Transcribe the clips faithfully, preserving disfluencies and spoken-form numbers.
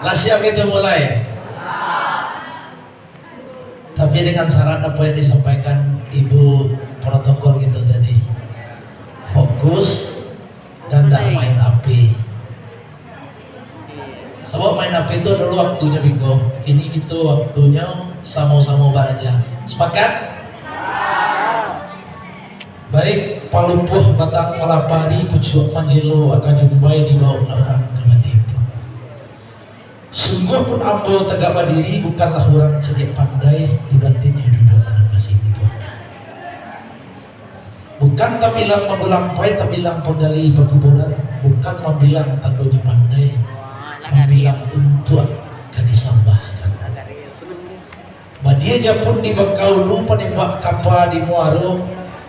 Lah siap kita mulai? Tapi dengan syarat apa yang disampaikan ibu protokol kita tadi. Fokus dan tak main api. Sabab main api tu adalah waktunyo, biko. Kini kita waktunyo samo-samo baraja. Sepakat? Baik, palupuah batang malapari, pucuak manjelo akan jumbai di bawah urang ka batipu. Sungguahpun ambo tagak badiri, bukanlah urang cadiak pandai, di batinnyo duduak nan basimpuah. Bukan tabilang bagulampai, tabilang panggali pakuburan, bukan mambilang tandonyo pandai, mambilang untuak ka disambahkan. Badia japun di bakaulu, panembak kapa di muaro,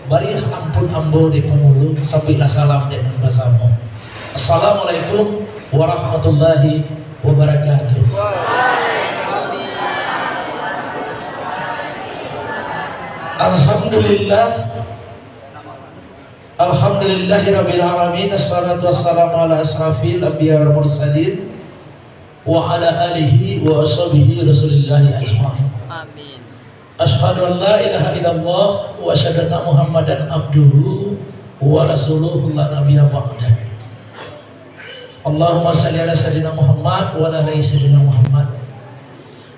barilah ampun ambo dek pangulu, sambuiklah salam dek nan basamo. Assalamualaikum warahmatullahi wabarakatuh. Alhamdulillah. Alhamdulillahirabbil alamin. Assalatu wassalamu ala asrafil anbiya wal mursalin, wa ala alihi wa ashabihi Rasulillahi ajmain. Amin. Asyhadu an la ilaha illallah wa asyhadu anna Muhammadan abduhu wa rasuluhu la nabiyya ba'dah. Allahumma shalli ala sayyidina Muhammad wa ala ali sayyidina Muhammad.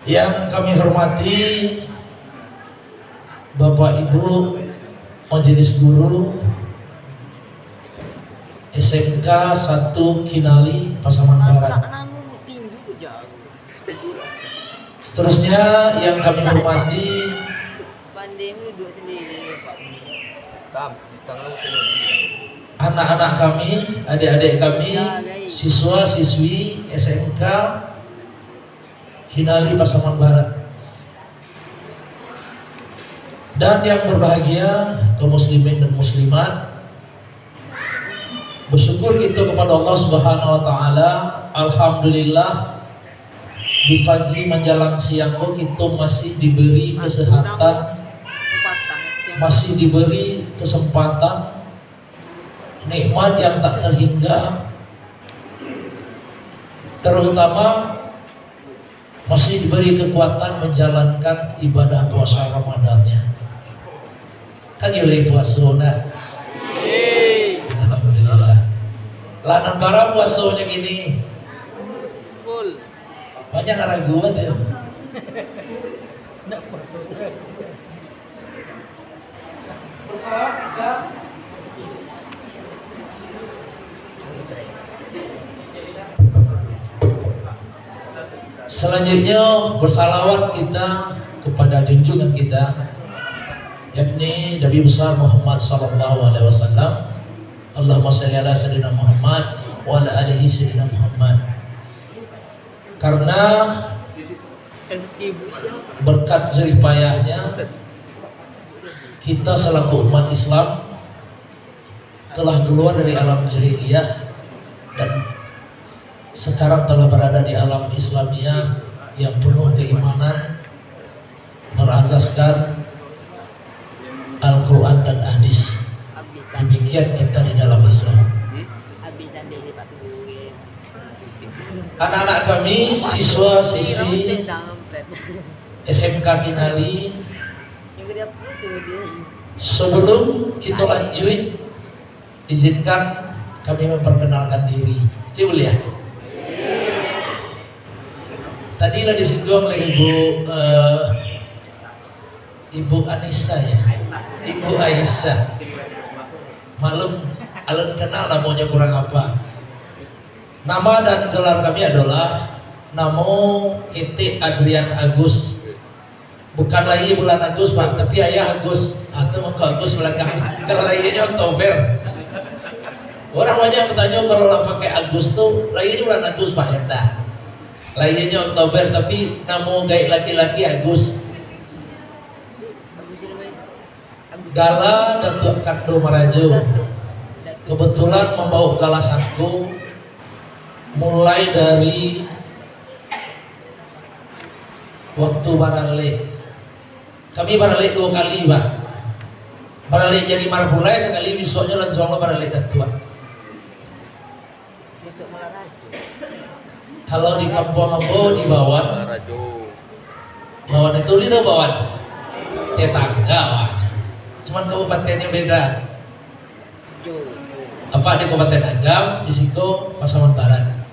Yang kami hormati Bapak Ibu Majelis Guru S M K satu Kinali Pasaman Barat. Seterusnya yang kami hormati anak-anak kami, adik-adik kami, siswa-siswi S M K Kinali Pasaman Barat. Dan yang berbahagia, kaum muslimin dan muslimat, bersyukur kita kepada Allah Subhanahu wa Ta'ala. Alhamdulillah, di pagi menjelang siang ko, kita masih diberi kesehatan, masih diberi kesempatan, nikmat yang tak terhingga, terutama masih diberi kekuatan menjalankan ibadah puasa Ramadannya. Kan yo lai puaso, nak? Alhamdulillah. Lah nan bara puasonyo kini? Full. Banyak nan ragu kan yo? Selanjutnya, bersalawat kita kepada junjungan kita, yakni Nabi besar Muhammad sallallahu alaihi wasallam. Allahumma shalli ala sayyidina Muhammad wa ala alihi sayyidina Muhammad. Karena berkat jerih payahnya, kita selaku umat Islam telah keluar dari alam jahiliyah dan sekarang telah berada di alam Islamiyah yang penuh keimanan, berasaskan Al-Quran dan hadis. Demikian kita di dalam Islam. Anak-anak kami, siswa-siswi S M K Kinali, sebelum kita lanjut, izinkan kami memperkenalkan diri. Dia boleh ya? Tadi lah disinggung oleh Ibu, eh, Ibu Anissa ya? Ibu Aisyah. Maklum, alun kenal namanya kurang apa. Nama dan gelar kami adalah, namo Ketek Adrian Agus. Bukan lahia bulan Agus, Pak, tapi ayah Agus. Ah, tu mangko Agus balakang. Kalau lahianyo Oktober. Orang banyak bertanya kalau lah pakai Agus tu, lahia bulan Agus, Pak, ya tak? Lahianyo Oktober, tapi namo gaek laki-laki Agus. Gala Datuak Kando Marajo. Kebetulan mambawa gala sangko mulai dari waktu baralek. Kami baralek dua kali, Pak. Baralek jadi marapulai sakali, bisuaknyo lansuang lo baralek Datuak. Kalau di kampuang ambo di Bawan, Bawan itu, Uli tahu Bawan? Tetangga, Wak. Cuman kabupatennyo beda. Apak di Kabupaten Agam, di siko Pasaman Barat.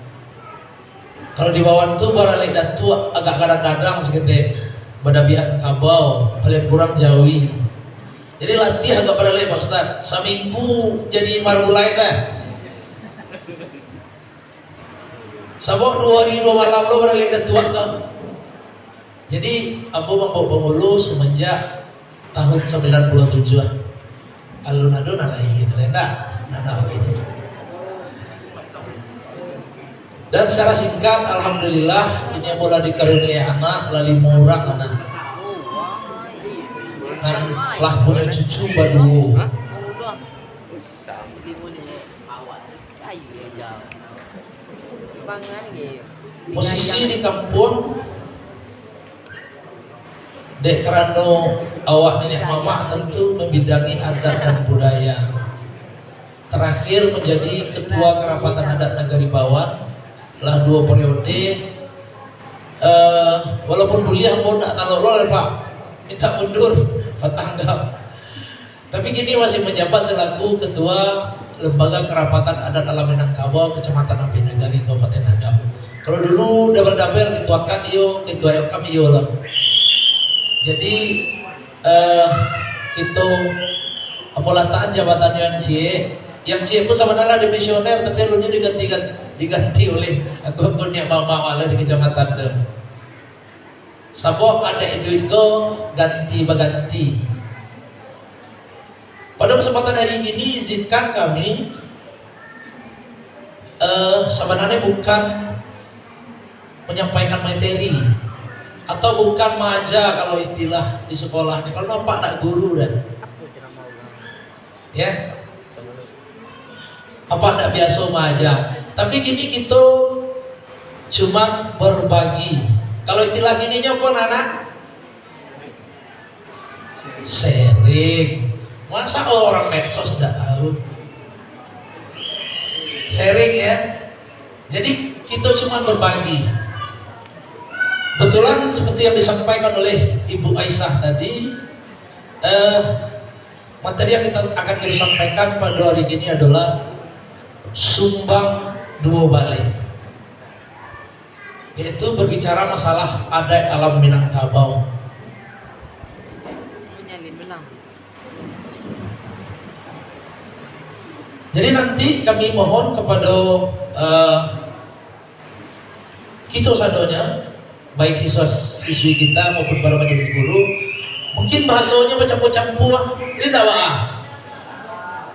Kalau di Bawan tu, baralek datuak agak gadang-gadang saketek, badabiahan kabau, paling kurang jawi. Jadi latiah agak baralek, Pak Ustaz. Saminggu jadi marbulai sajo. Sabab duo hari duo malam lo baralek datuak tu. Jadi, ambo mambaok pangulu samanjak tahun sambilan puluah tujuah. Alun ado nan lai gitu, indak? Nan nak begini. Dan secara singkat, alhamdulillah, kini ambo lah dikaruniai anak, lah limo urang anak. Dan lah punyo cucu baduo. Posisi di kampuang, dek karano awak niniak mamak tantu mambidangi adat dan budaya. Tarakhir manjadi Ketua Karapatan Adat Nagari Bawan, lah duo periode. Eh, walaupun buliah pun ndak talok lo, Pak. Minta mundur, patang gam. Tapi kini masih manjabat selaku Ketua Lembaga Karapatan Adat Alam Minangkabau, Kecamatan Ampek Nagari, Kabupaten Agam. Kalau dulu dabel-dabel, ketua kan iyo, ketua L K M iyo lah. Jadi, eh, kito ambo latakan jabatan yang ciek. Yang ciek pun sabananyo lah dimisioner, tapi alunnyo diganti, diganti oleh aku, aku niak mama lah di kecamatan tu. Sabab adaik iduik ko ganti baganti. Pada kesempatan hari ini, izinkan kami, eh, sabananyo bukan manyampaikan materi atau bukan maaja kalau istilah di sekolah. Kalau nampak ndak guru dah. Ya. Apa ndak biaso maaja. Tapi kini kito cuman berbagi. Kalau istilah kininyo apa, anak? Sharing. Masa orang medsos ndak tahu? Sharing, ya. Jadi, kito cuman berbagi. Kebetulan seperti yang disampaikan oleh Ibu Aisyah tadi, eh, materi yang kita akan kita sampaikan pada hari ini adalah sumbang duo baleh, yaitu berbicara masalah adat alam Minangkabau. Jadi nanti kami mohon kepada, eh, kito sadonyo, baik siswa-siswi kita maupun para majelis guru, mungkin bahasonyo bacampur-campur, ini ndak baa.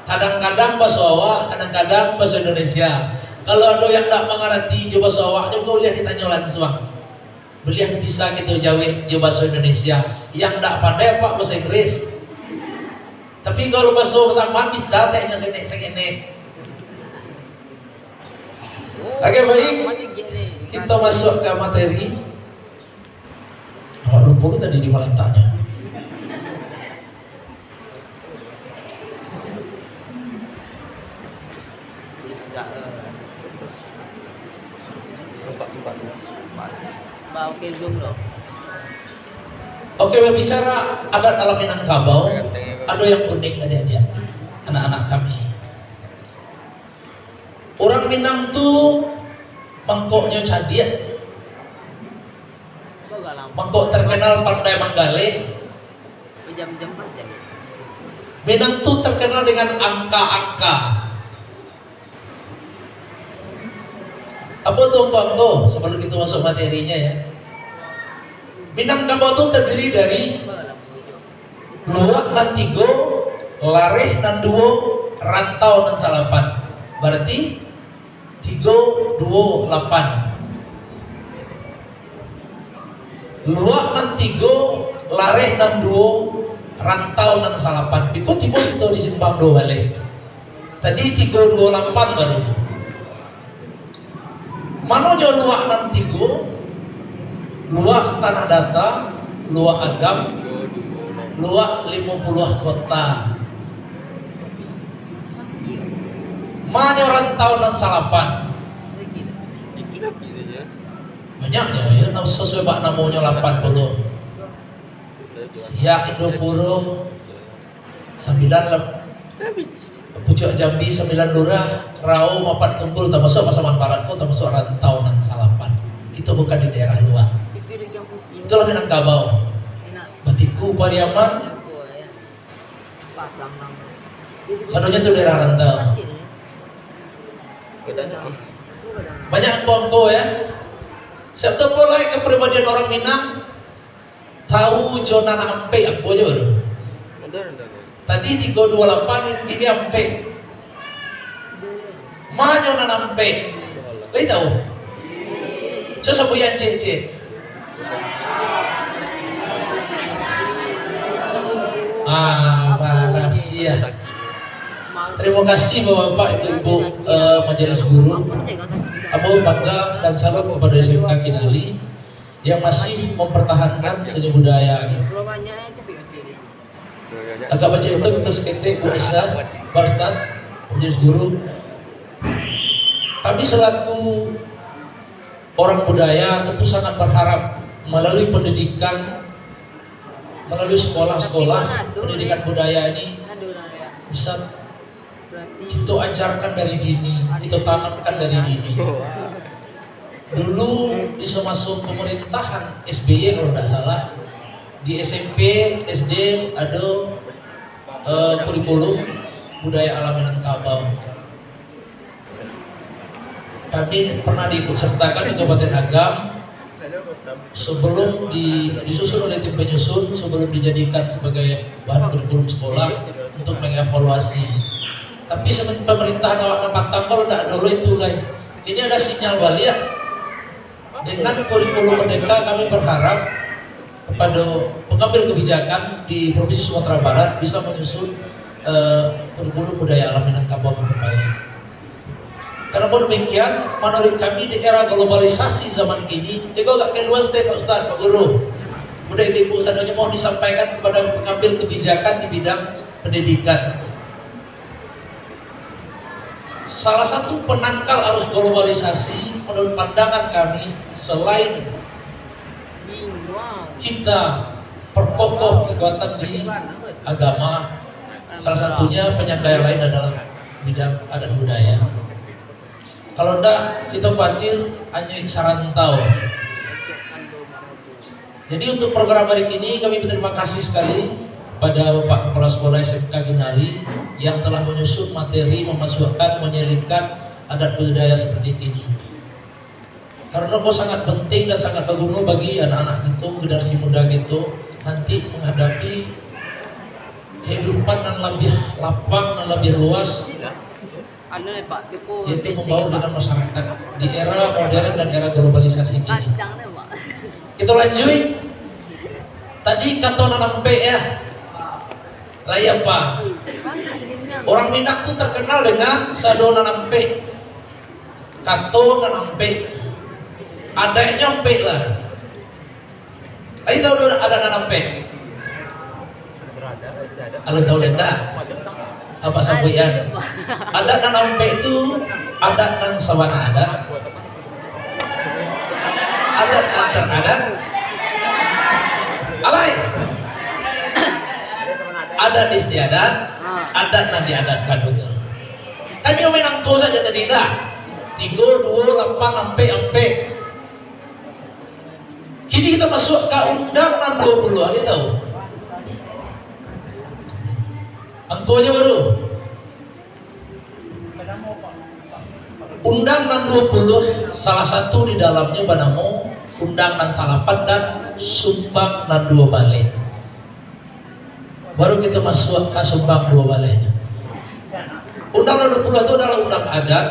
Kadang-kadang bahaso awak, kadang-kadang bahaso Indonesia. Kalau ado yang ndak mangarati jo bahaso awak, nyo buliah ditanyo lansuang. Buliah bisa kito jawek jo bahaso Indonesia. Yang ndak pandai apak bahaso Inggris. Tapi kalau bahaso Pasaman bisa teh nyo senek-senek. Oke, baik. Kita masuk ke materi. Awak lupa tadi di mana letaknya. Ba, oke, zoom lo. Oke, berbicara adat alam Minangkabau, ado yang unik, adik-adik, anak-anak kami. Urang Minang tu mangkoknyo cadiak, mangkok terkenal pandai manggaleh. Minang tu terkenal dengan angka-angka. Apa tu angka-angka? Sebelum kita masuk materinya, ya. Minangkabau tu terdiri dari luak nan tigo, lareh nan duo, rantau nan salapan. Berarti tigo, duo, lapan. Luak nan tigo, lareh nan duo, rantau nan salapan. Biko tibo kito di simpang duo baleh. Tadi tigo duo lapan baru. Mano jo luak nan tigo? Luak Tanah Data, luak Agam, luak Limo Puluah Kota. Manyo rantau nan salapan. Banyaknyo, yo, na-, sasuai bak namonyo lapan puluh. Siak Indopuro, sambilan lah. Pucuak Jambi, sambilan lurah, Rao, Ampat Tunggul, tamasuak Pasaman Barat ko, tamasuak rantau nan salapan. Kito bukan di daerah lua. Itulah Minangkabau. Batiku Pariaman, sadonyo tu daerah rantau. Banyak angko-angko, ya. Siap tu pulai kepribadian orang Minang, tahu jo nan ampek apo jo tu. Tadi tigo duo lapan, kini ampek. Ma nyo nan ampek? Lai tahu? Cubo sabuikan ciek-ciek. Ah, rahasia. Terima kasih Bapak-bapak, Ibu-ibu, eh, Majelis Guru. Ambo bangga dan salut kepada S M K Kinali yang masih mempertahankan seni budaya. Agak bacerita kita seketek, Bu Ustaz, Pak Ustaz, Majelis Guru. Kami selaku orang budaya tentu sangat berharap melalui pendidikan, melalui sekolah-sekolah pendidikan budaya ini bisa kita ajarkan dari dini, kita tanamkan dari dini. Dulu di semasa pemerintahan S B Y kalau tidak salah, di S M P, S D ada, eh, kurikulum budaya alam Minangkabau. Kami pernah diikut sertakan di Kabupaten Agam sebelum di-, disusun oleh tim penyusun, sebelum dijadikan sebagai bahan kurikulum sekolah untuk mengevaluasi. Tapi semen-, pemerintahan awak nan patang kalau ndak dulu itu lai. Ini ada sinyal baliak. Dengan kurikulum merdeka, kami berharap kepada pengambil kebijakan di Provinsi Sumatera Barat bisa menyusun, eh, kurikulum budaya alam Minangkabau kembali. Karena pun demikian, menurut kami di era globalisasi zaman kini, iko agak keluar step, Pak Ustaz, Pak Guru. Udah ibu-ibu sadonyo mohon disampaikan kepada pengambil kebijakan di bidang pendidikan. Salah satu penangkal arus globalisasi, menurut pandangan kami, selain kita perkokoh kekuatan di agama, salah satunya penyangga yang lain adalah bidang adat budaya. Kalau ndak, kita khawatir hanya sarantau. Jadi, untuk program hari ini, kami berterima kasih sekali pada Bapak Kepala Sekolah S M K Kinali yang telah menyusun materi, memasukkan, menyelipkan adat budaya seperti ini. Karena ko sangat penting dan sangat berguna bagi anak-anak kita, generasi muda kita, nanti menghadapi kehidupan yang lebih lapang, yang lebih luas, Anu ni, Pak, dia ko yaitu membaur dengan masyarakat di era modern dan era globalisasi kini. Kacang ni, Pak. Kita lanjut. Tadi kato nan ampek, ya. Lai apa? Orang Minang tu terkenal dengan sado nan ampek. Kato nan ampek. Adaiknyo ampek lah. Ai tahu dah adat nan ampek? Kalau tahu dah tak? Apa sabuikan? Adat nan ampek tu adat nan sabana adat. Adat nan taradat. Alai. Adat istiadat, adat nan diadatkan, betul. Kan dia main angko saja tadi dah. Tigo, duo, lapan, ampek, ampek. Kini kita masuk ka undang nan duo puluah, ado tahu? Angkonyo baru. Undang nan duo puluah, salah satu di dalamnya banamo undang nan salapan dan sumbang nan duo baleh. Baru kita masuk ka sumbang duo baleh. Undang nan duo puluah tu adalah undang adat.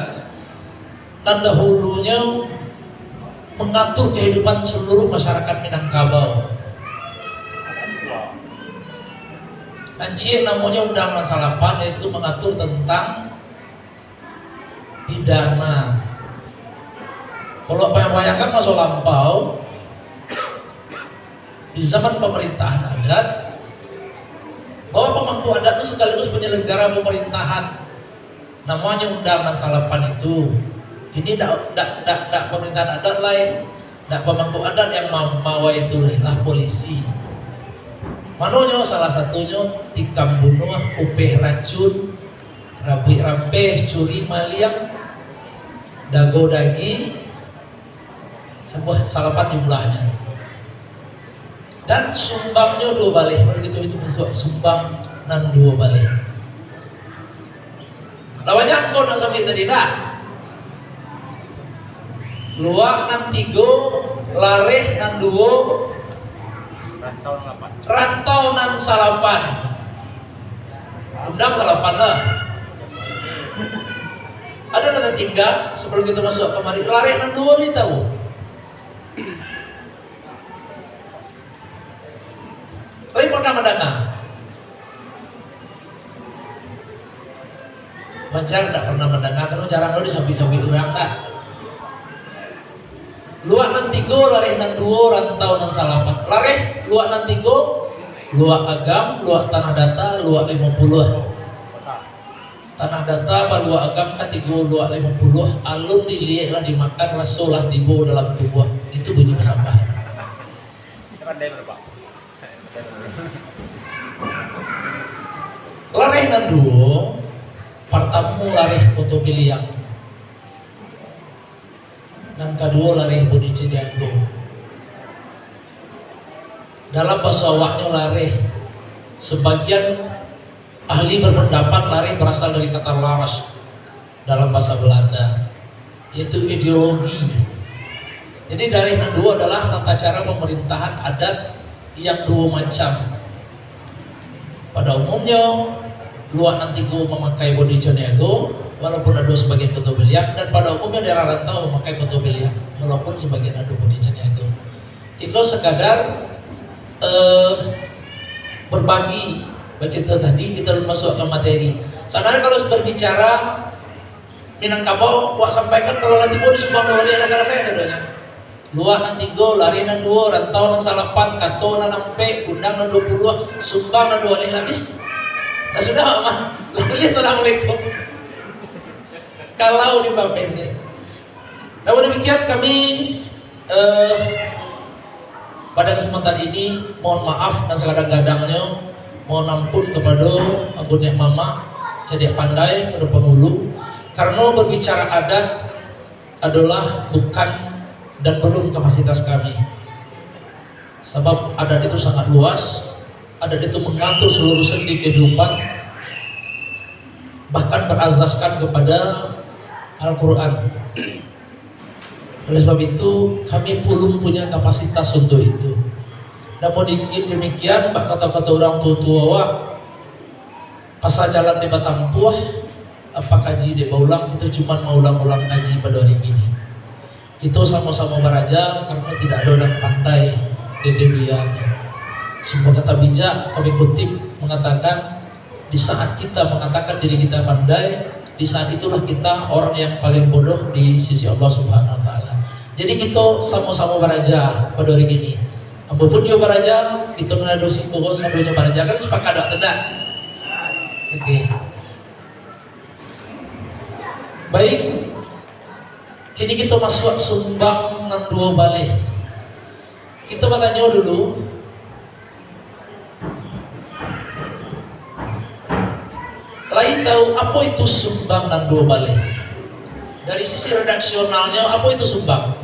Nan dahulunyo mangatur kahidupan saluruh masyarakat Minangkabau. Nan ciek namonyo Undang Nan Salapan, yaitu mangatur tantang pidana. Kalau bayang-bayangkan maso lampau, di zaman pamarintahan adat, bahwa pamangku adat tu sakaligus panyalanggara pamarintahan. Namonyo Undang Nan Salapan itu, kini ndak, ndak, ndak, ndak pamarintahan adat lai. Dak pamangku adat yang ma-, mawa itu lah polisi. Manonyo salah satunyo tikam bunuah, upeh racun, rabuik rampeh, curi maliang, dago daging, sambuah salapan jumlahnyo. Dan sumbangnyo duo baleh, kalau gitu itu masuak sumbang nan duo baleh. Lah banyak ko nak sabuik tadi dah. Luak nan tigo, lareh nan duo, rantau nan salapan. Undang salapan lah. Ado nan tatingga sabalum kito masuak kamari. Lareh nan duo ni tahu. Lai pernah mandanga? Wajar dak pernah mandanga, karano jarang lo disabuik-sabuik urang dak. Luak nan tigo, lareh nan duo, rantau nan salapan. Lareh, luak nan tigo, Luak Agam, Luak Tanah Data, Luak Limo Puluah. Tanah Data, Baluak Agam, katigo Luak Limo Puluah, alun diliek lah dimakan, raso lah tibo dalam tubuah. Itu bunyi pasambahan. Lareh nan duo, partamo lareh Koto Piliang, nan kaduo lareh Bodi Caniago. Dalam baso awaknyo lareh, sebagian ahli berpendapat lareh berasal dari kata laras dalam bahasa Belanda, yaitu ideologi. Jadi, lareh nan duo adalah tata cara pemerintahan adat yang duo macam. Pada umumnyo, Luak nan tigo mamakai Bodi Caniago, walaupun ado sabagian Koto Piliang, dan pada umumnyo daerah rantau mamakai Koto Piliang, walaupun sabagian ado Bodi Caniago. Iko sakadar, eh, berbagi, bacarito tadi, kito alun masuak ka materi. Sabananyo kalau berbicara Minangkabau, wak sampaikan, kalau lah tibo di Subang Dawaliah, lah salasai sadonyo. Luak nan tigo, lareh nan duo, rantau nan salapan, kato nan ampek, undang nan duo puluah, sumbang nan duo baleh, lah abih. Lah sudah, Mak. Lah, assalamualaikum. Kalau dipapendek. Namun demikian, kami, eh, pada kesempatan ini, mohon maaf nan sagadang-gadangnyo, mohon ampun kepada abun niak mamak, cadiak pandai, kepada pangulu, karena berbicara adat adalah bukan dan belum kapasitas kami. Sabab adat itu sangat luas, adat itu mengatur seluruh sendi kehidupan, bahkan berasaskan kepada Al-Quran. Oleh sebab itu, kami pulun punya kapasitas untuk itu. Namun diki-, demikian, bak kato-kato urang tuo-tuo awak, pasal jalan dek batampuah, apa kaji dek baulang, kito cuman maulang-ulang kaji pado ari kini. Kito samo-samo baraja, karano tidak ado nan pandai di dunia ko. Sabuah kata bijak kami kutip mangatakan, di saat kita mangatakan diri kita pandai, di saat itulah kita orang yang paling bodoh di sisi Allah Subhanahu Wa Taala. Jadi, kito samo-samo baraja pado ari kini. Ambo pun juo baraja, kito nan ado siko sadonyo baraja, kan sapakat dak, tidak? Oke. Baik. Kini kito masuak sumbang nan duo baleh. Kito batanyo dulu, lai tahu apo itu sumbang nan duo baleh? Dari sisi redaksionalnyo, apo itu sumbang?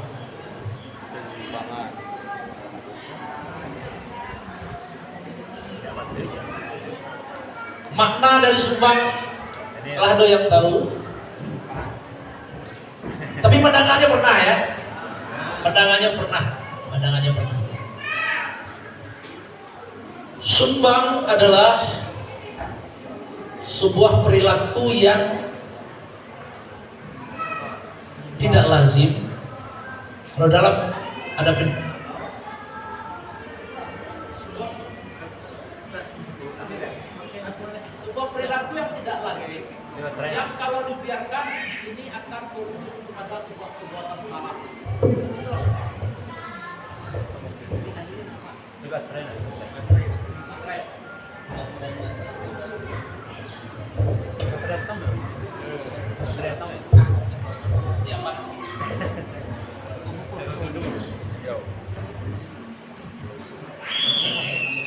Makna dari sumbang, lah ado yang tahu? Tapi mandanganyo pernah, ya? Mandanganyo pernah. Mandanganyo pernah. Sumbang adalah sebuah perilaku yang tidak lazim. Kalau dalam ada pen-, sebuah perilaku yang tidak lazim, yang kalau dibiarkan, ini akan berujung kepada sebuah perbuatan salah. Yang mana?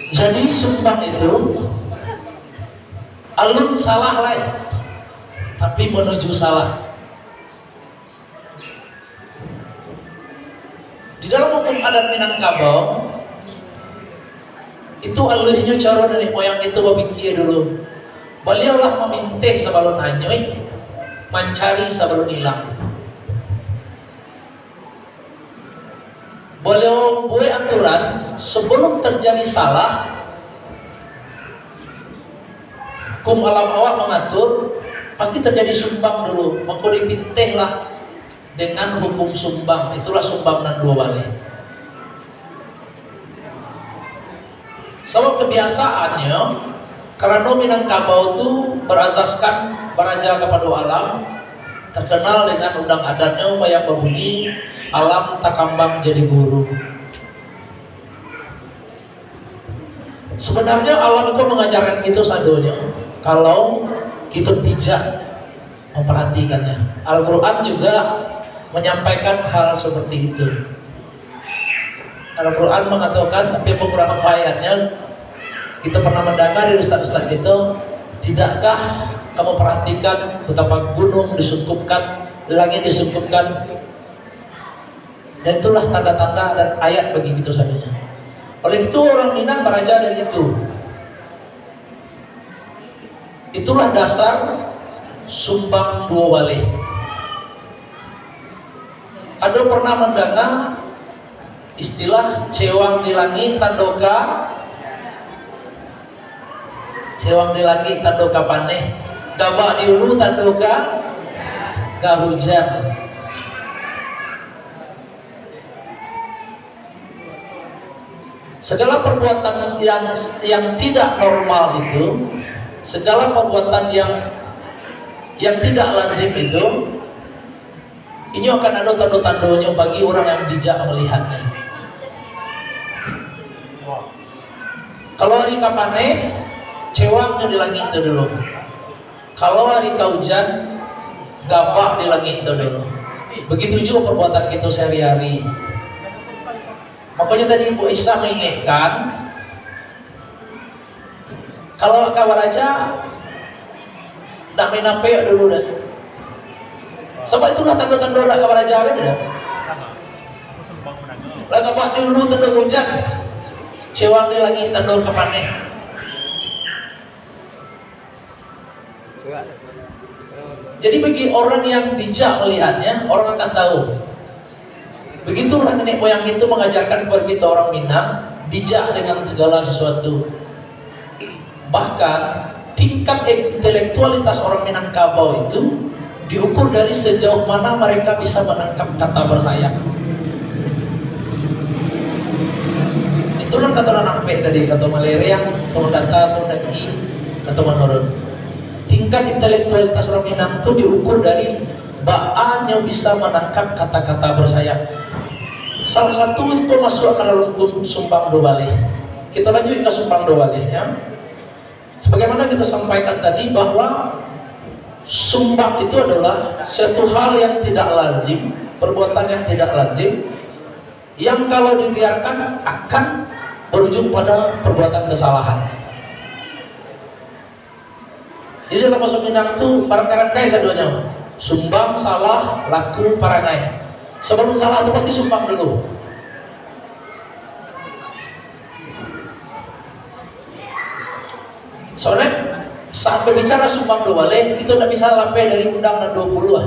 Jadi sumbang itu alun salah lai, tapi manuju salah. Di dalam hukum adat Minangkabau, itu aluihnyo caro niniak moyang kito bapikia dulu. Baliau lah mamintih sabalun hanyuik, mancari sabalun ilang. Baliau buek aturan, sabalun tarjadi salah, hukum alam awak mangatur, pasti tarjadi sumbang dulu, mako dipintihlah dengan hukum sumbang, itulah sumbang nan duo baleh. Sabab kabiasaannyo, karano Minangkabau tu barazaskan baraja kapado alam, takanal dengan undang adatnyo yang babunyi, "Alam takambang jadi guru." Sabananyo alam itu mangajarkan kito sadonyo, kalau kito bijak mamparatikannya. Al-Quran juga manyampaikan hal seperti itu. Al-Quran mangatokan, tapi apa kurang apa ayatnya, kita pernah mandanga dari ustaz-ustaz kita, "Tidakkah kamu perhatikan betapa gunung disungkupkan, langit disungkupkan?" Dan itulah tanda-tanda dan ayat bagi kita sadonyo. Oleh itu, orang Minang baraja dari itu. Itulah dasar sumbang duo baleh. Ado pernah mandanga istilah cewang di langik tando ka, cewang di langik tando ka paneh, gabak di ulu tando ka, ka hujan. Segala perbuatan yang, yang tidak normal itu, segala perbuatan yang, yang tidak lazim itu, inyo akan ado tando-tandonyo bagi urang yang bijak malihatnyo. Kalau ari ka paneh, cewangnyo di langik tu dulu. Kalau ari ka ujan, gabak di langik tu dulu. Begitu juo perbuatan kito sehari-hari. Makonyo tadi Ibu Aisyah maingatkan, kalau ka baraja, ndak main ampek dulu dah. Sabab itulah tando-tando ndak ka baraja, kan tidak? Lah gabak di ulu tando ujan, cewang di langik tando ka paneh. Jadi bagi orang yang bijak melihatnya, orang akan tahu. Begitulah nenek moyang itu mengajarkan kepada kita orang Minang, bijak dengan segala sesuatu. Bahkan tingkat intelektualitas orang Minangkabau itu diukur dari sejauh mana mereka bisa menangkap kata bersayap. Itulah kata nan ampek tadi, kata malereang, kata mandata, kata mandaki, kata manurun. Tingkat intelektualitas urang Minang tu diukur dari baa nyo bisa manangkap kata-kata bersayap. Salah satu itu masuak ka dalam hukum sumbang duo baleh. Kita lanjut ka sumbang duo baleh, ya. Sebagaimana kita sampaikan tadi, bahwa sumbang itu adalah suatu hal yang tidak lazim, perbuatan yang tidak lazim, yang kalau dibiarkan akan berujung pada perbuatan kesalahan. Jadi, dalam bahasa Minang tu, barangkai-rangkai sadonyo. Sumbang, salah, laku, parangai. Sebelum salah tu, pasti sumbang dulu. Soalnya, saat berbicara sumbang duo baleh, itu ndak bisa lapeh dari undang nan duo puluah lah.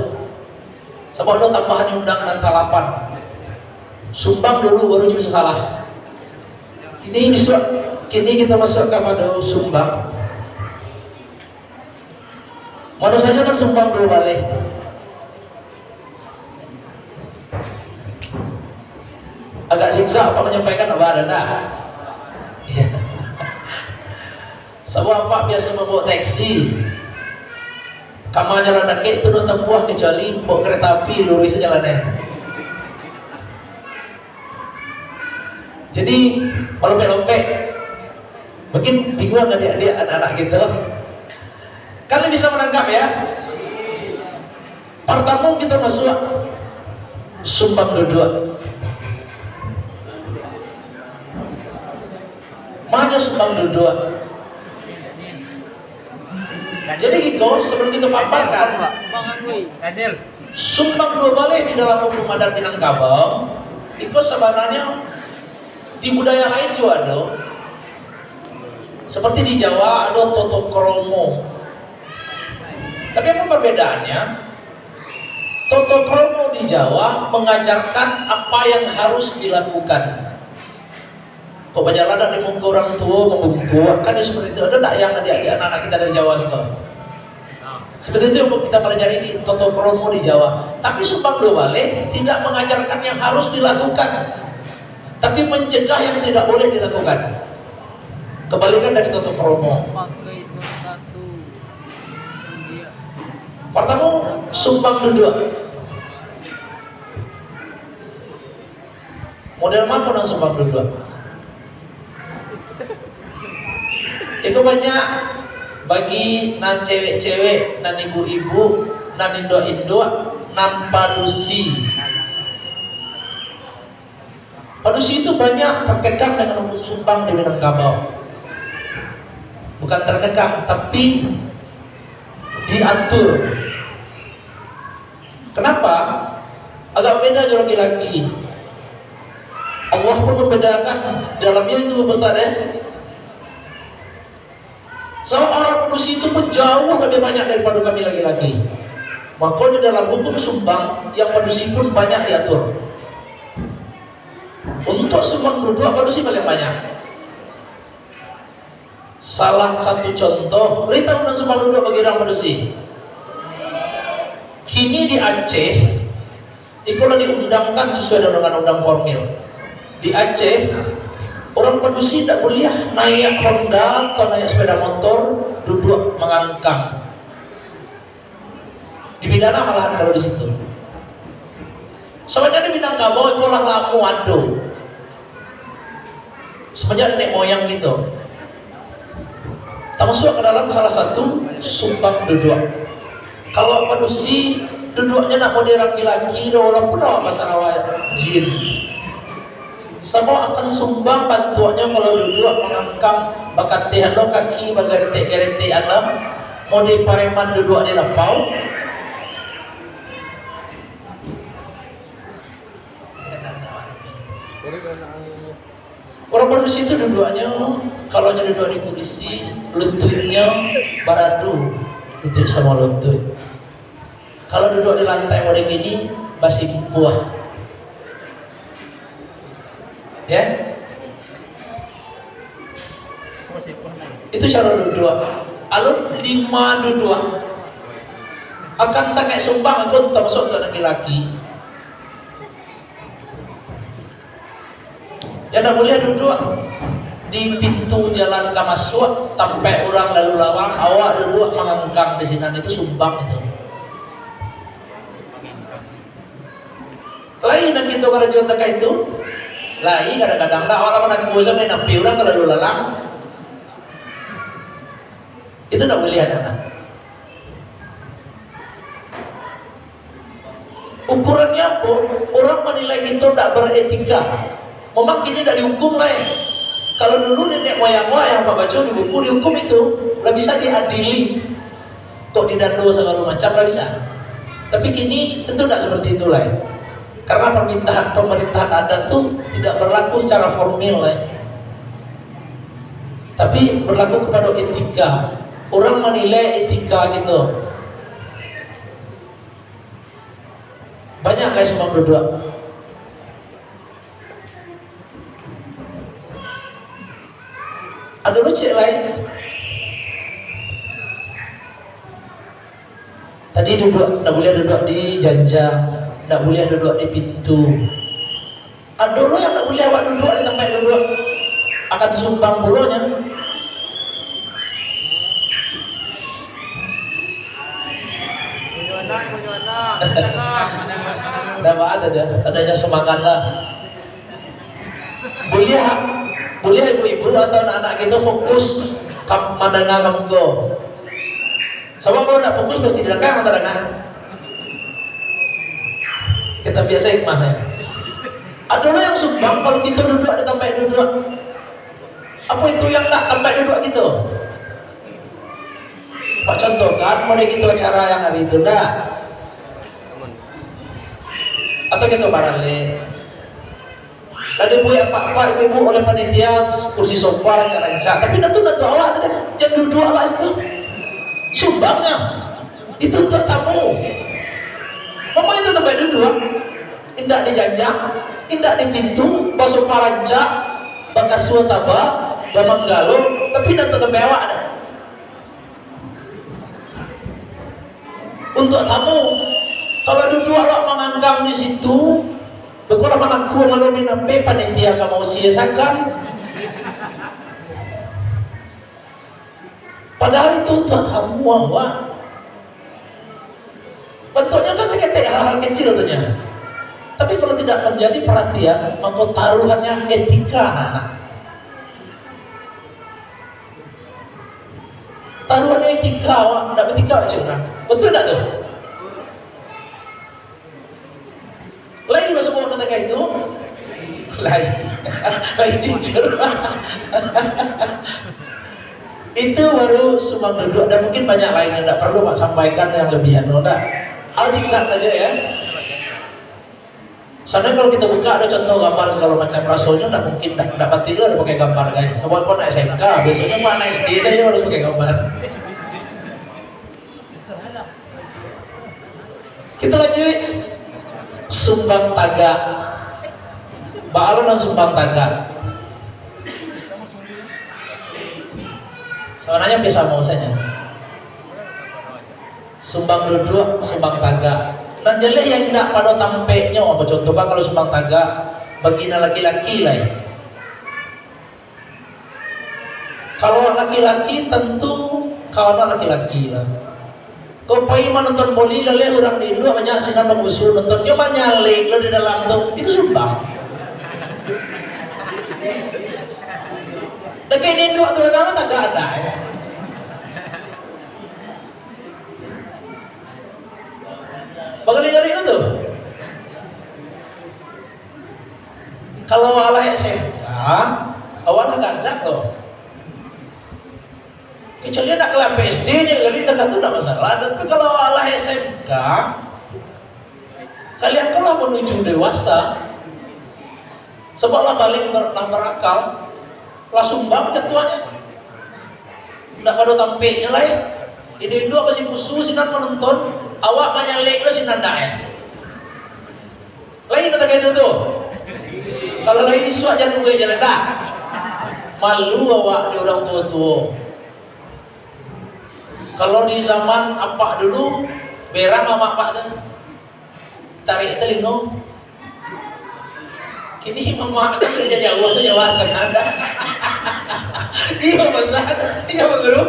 Sabab ado tambahan undang nan salapan. Sumbang dulu, baru nyo bisa salah. Kini masuak, kini kita masuak kapado sumbang. Mano sajo nan sumbang duo baleh. Agak siksa Apak manyampaikan, Apak ado ndak? Iya. Sabab Apak biaso mambaok taksi. Kama jalan dakek tu nan tampuah, kecuali baok kereta api, luruih sajo jalannyo. Jadi, malompek-lompek. Mungkin bingung adiak-adiak, anak-anak kito. Kalian bisa manangkap, ya? Partamo kito masuak sumbang duduak. sumbang duduak. Jadi, kito, sabalun kito paparkan, sumbang duo baleh di dalam hukum adat Minangkabau, iko sabananyo di budaya lain juo ado. Seperti di Jawa ado toto kromo. Tapi apo perbedaannyo? Toto kromo di Jawa mengajarkan apa yang harus dilakukan. Kok bajalan dak di muko urang tuo, mambungkuak, kan yo seperti itu. Ado dak yang adik-adik anak-anak kita dari Jawa siko? Seperti itu yang kita pelajari di toto kromo di Jawa. Tapi sumbang duo baleh tidak mengajarkan yang harus dilakukan, tapi mencegah yang tidak boleh dilakukan. Kebalikan dari toto kromo. Partamo, sumbang duduak. Model mano nan sumbang duduak? Iko banyak bagi nan cewek-cewek, nan ibu-ibu, nan induak-induak, nan padusi. Padusi itu banyak terkekang dengan hukum sumbang di Minangkabau. Bukan terkekang, tapi diatur. Kenapa? Agak beda jo laki-laki. Allah pun membedakan dalamnya itu, Ustaz, eh. Sebab orang padusi itu pun jauh lebih banyak daripada kami laki-laki. Makanya dalam hukum sumbang, yang padusi pun banyak diatur. Untuk sumbang duduak, padusi paling banyak. Salah satu contoh, lai tahu nan sumbang duduak bagi urang padusi? Kini di Aceh, iko lah diundangkan sesuai dengan undang-undang formil. Di Aceh, urang padusi indak buliah naiak Honda atau naiak sepeda motor, duduak mangangkang. Dipidana malahan kalau di situ. Sabananyo di Minangkabau iko lah lamo ado. Semenjak nenek moyang kito. Tamasuak ka dalam salah satu sumbang duduak. Kalau padusi, duduaknyo ndak model laki-laki doh, walaupun awak basarawa jin. Sabab akan sumbang bantuaknyo kalau duduak mangangkang, bakateh lo kaki, bagaretek-garetek lo, model pareman duduak di lapau. Urang padusi tu duduaknyo, kalau nyo duduak di kurisi, luntuiknyo baradu, luntuik samo luntuik. Kalau duduak di lantai model kini, basimpuah. Ya? Itu caro duduak. Alun limo duduak. Akan sangaik sumbang, alun tamasuak untuak laki-laki. Yang ndak buliah duduak di pintu jalan ka masuak, tampek urang lalu lawang, awak duduak mangangkang di sinan, itu sumbang itu. Lai nan kito karajo takah itu, lai kadang-kadang lah awak lah manakua sampai nampi urang ka lalu lalang. Itu ndak buliah, anak-anak. Ukurannyo apo? Urang manilai kito ndak baretika. Memang kini ndak dihukum lai. Kalau dulu nenek moyang awak yang babaco di buku dihukum itu, lah bisa diadili. Kok didando sagalo macam, lah bisa. Tapi kini tentu ndak seperti itu lai. Karena permintaan pemerintahan adat tu tidak berlaku secara formil lai. Tapi berlaku kepada etika. Urang manilai etika gitu. Banyak lai sumbang duduak. Ado lo cek lai. Tadi duduak, ndak buliah duduak di janjang, ndak buliah duduak di pintu. Ado lo yang ndak buliah awak duduak di tampek duduak, akan sumbang pulo nyo. Ndak, Pak, ado, ado nyo sumbangan lah. Buliah, buliah ibu-ibu atau anak-anak kito fokus ka, mandanga ka muko. Sabab kalau ndak fokus, pasti di balakang nan tadanga. Kito biaso hikmah, ya. Ado lo yang sumbang kalau kito duduak di tampek duduak. Apo itu yang nak tampek duduak kito? Pak contohkan model kito acara yang hari itu, ndak? Atau kito baralek? Lah dibuek apak-apak, ibu-ibu, oleh panitia, kursi sofa rancak-rancak. Tapi ndak tu, ndak tu awak tu dah. Jan duduak lah situ. Sumbangnya. Itu untuak tamu. Memang itu tampek duduak. Indak di janjang, indak di pintu, basofa rancak, bakasua taba, bamanggalo, tapi ndak tu tampek awak dah. Untuak tamu. Kalau duduak awak manganggang di situ, beko lah manakua malam ni, nape panitia ka mausia sakan. Padahal itu untuak tamu awak. Bentuknya kan saketek, hal-hal kecil tu nya. Tapi kalau tidak menjadi perhatian, maka taruhannya etika anak-anak. Taruhannya etika, awak ndak betika cik urang. Betul ndak tu? Lain masuk awak tentang itu? Lain. Lain jujur. Itu baru sumbang duduak, dan mungkin banyak lain yang ndak perlu Pak sampaikan yang lebih anu, ndak. Al zikzak saja ya. Soalnya kalau kita buka, ada contoh gambar segala macam, rasanya ndak mungkin, ndak, ndak pati lo ada pakai gambar, guys. Sebab pun anak S M K, biasanya mah anak S D saja harus pakai gambar. Kita lanjut. Sumbang tagak. Baa lo nan sumbang tagak? Sebenarnya hampir samo saja. Sumbang duduak, sumbang tagak. Nan jaleh yang indak pado tampeknyo, apo contoh kan kalau sumbang tagak, bagi nan laki-laki lai. Kalau laki-laki, tantu kawan laki-laki lah. Kau pai manonton boli, laleh urang di induak banyak sinan bamusuh nonton, nyo manyalek lo di dalam tu, itu sumbang. Dakek di induak tu, dalam tagak ado, ya. Bagalik-galik tu. Kalau alah S M K, awak lah gandak tu. Kecuali nak kelas S D je, kali tak tu tak masalah. Tapi kalau alah S M K, kalian tu lah menuju dewasa. Sebab lah baliak ber-, lah barakal, lah sumbang jatuahnyo. Ndak pado tampeknyo lai. Induak-induak basipusu sinan manonton, awak manyalek lo sinan dak, eh. Lain kata itu tu. Kalau lain isuak jan tunggu jalan dah. Malu awak di urang tuo-tuo. Kalau di zaman apak dulu, berang amak apak tu. Tarik talingo. Kini mamak tu kerja jauah saja bahasa ada. Iya, bahasa ada. Iya, Pak Guru.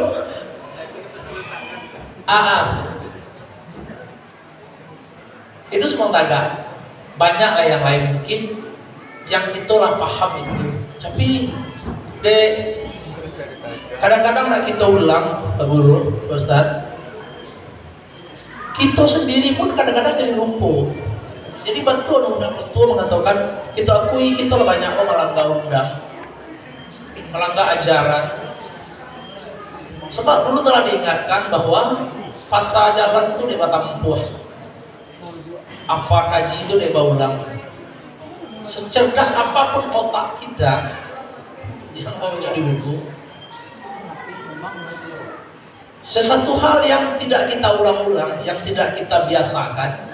Ah, ah. Itu semua tagak. Banyak lah yang lain mungkin yang kita lah paham itu. Tapi, dek, kadang-kadang nak kita ulang, Pak Guru, Pak Ustaz. Kito sandiri pun kadang-kadang jadi lupo. Jadi, batua undang-undang tuo mangatokan, kito akui kito lah banyak lo malangga undang, malangga ajaran. Sebab dulu telah diingatkan bahwa pasa jalan tu dek batampuah, apa kaji tu dek baulang. Secerdas apapun otak kita yang baca di buku, sesuatu hal yang tidak kita ulang-ulang, yang tidak kita biasakan,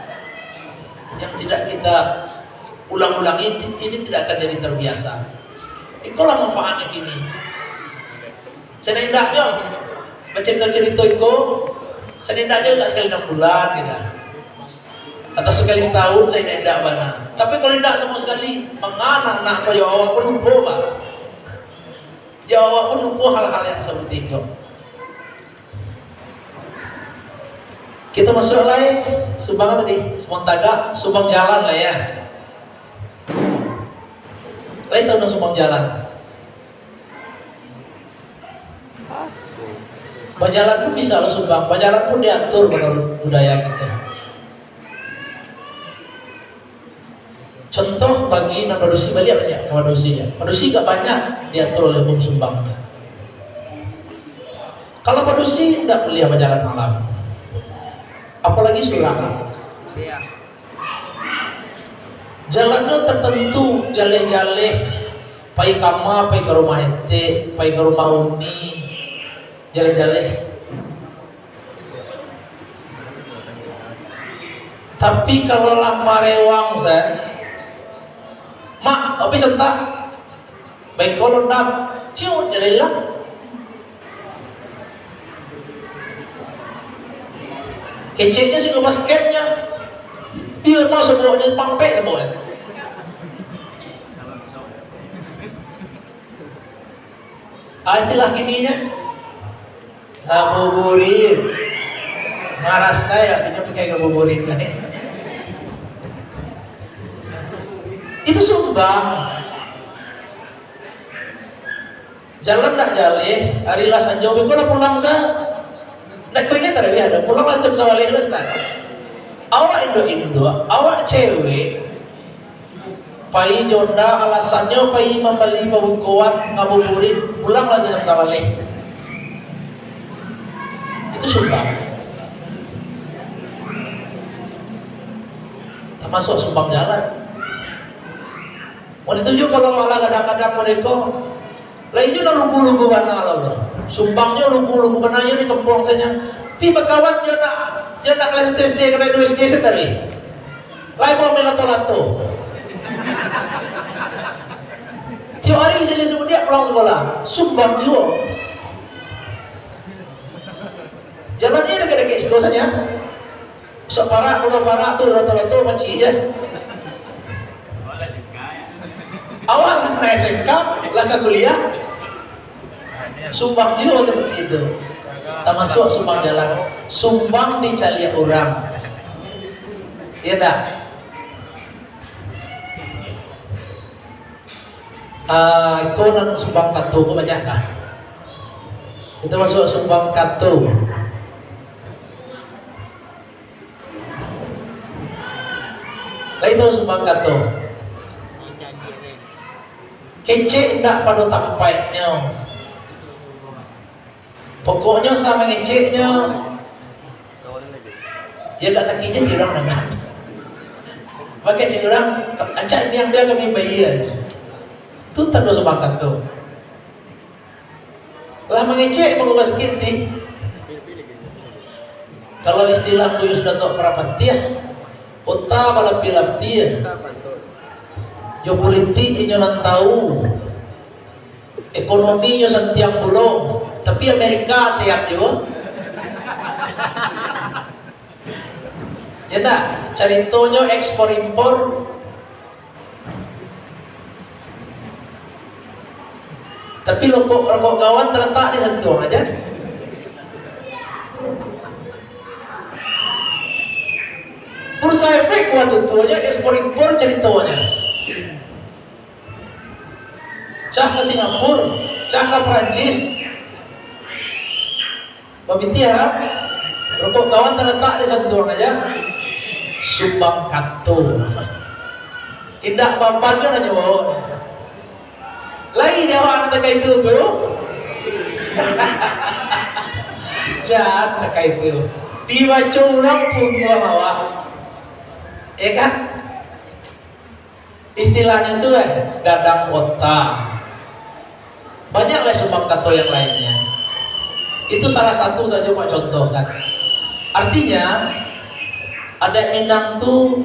yang tidak kita ulang-ulangi, ini tidak akan jadi terbiasa. Ikolah manfaatnya kini. Sanindak jo bacarito-carito iko, sanindak jo indak sakali anam bulan gitu. Atau sakali satahun sanindak bana. Tapi kalau indak samo sakali, mangana nak ko jo awak pun lupo, Pak. Jo awak pun lupo hal-hal yang seperti itu. Kita masuk lai, sumbang tadi, sumbang tagak, sumbang jalan lah ya. Lai tahu nan sumbang jalan? Bajalan pun bisa lo sumbang, bajalan pun diatur menurut budaya kita. Contoh bagi nan padusi, baliak banyak ka padusi, ya. Padusi gak banyak diatur oleh hukum sumbang. Kalau padusi ndak buliah bajalan malam, apalagi surang. Jalannyo tertentu, jaleh-jaleh, pai kama, pai ka rumah etek, pai ka rumah uni, jaleh-jaleh. Tapi kalau lah marewang sajo, "Mak, kopi santak." Bengkol ondak, ciut je lah ilang. Keceknyo sudah basketnyo. Iyo, mau saboknyo, pampek saboknyo. Ah, istilah kininyo, ngabuburit. Marasai artinyo pakai ngabuburit. Itu sumbang. Jalan ndak jaleh, ari lah sanjo, beko lah pulang sa. Ndak kau ingat tarawih ado, pulang lah jam sawaleh lah, Ustaz. Awak induak-induak, awak cewek, pai jo onda, alasannyo pai mambali pabukoan, ngabuburit, pulang lah jam sawaleh. Itu sumbang. Tamasuak sumbang jalan. Mau dituju kalau malah kadang-kadang mereka, lah inyo lah lugu-lugu bana lah, bro. Sumbangnyo lugu-lugu bana, iyo di kampuang sajo. Pi bakawan jo nak, jo nak kelas satu S D, kelas dua S D sadari. Lai mau main lato-lato. Tiok hari sajo subuh dia pulang sekolah. Sumbang juo. Jalannyo dakek-dakek siko sajo. Saparak, dua parak tu, lato-lato, pacik je. Awak lah ka S M K, lah ka kuliah. Sumbang juo seperti itu. Tamasuak sumbang jalan. Sumbang dicaliak urang. Iya ndak? Ah, iko nan sumbang kato ko banyak kah? Itu masuak sumbang kato. Lai tahu sumbang kato? Kecek indak pado tampaiknyo. Pokoknyo sa mangeceknyo, ya, agak sakiknyo tirang danga. Mako cek urang, "Ancak niang dia kami bayia." Tu tando sumbang kato. Lah mangecek mangubah sakik ti. Kalau istilah Buyuah Datuk Parapatiah, ota balapia-lapia. Jo politik inyo nan tahu. Ekonomi nyo santiang pulo, tapi Amerika sehat juo. Ya ndak? Caritonyo ekspor impor, tapi rokok, rokok kawan talatak di santuang aja. Bursa Efek wakatu tu aja ekspor impor caritonyo. Cah ka Singapura, cah ka Perancis. Babitiah, rokok kawan talatak di santuang aja. Sumbang kato. Indak baban kan aja bawa. Lai di awak nan takah itu tu. Jahat takah itu. Dibaco urang pungguang awak. Ya kan? Istilahnyo tu, eh, gadang ota. Banyak lah sumbang kato yang lainnya. Itu salah satu saja, Pak, contohkan. Artinya, adat Minang tu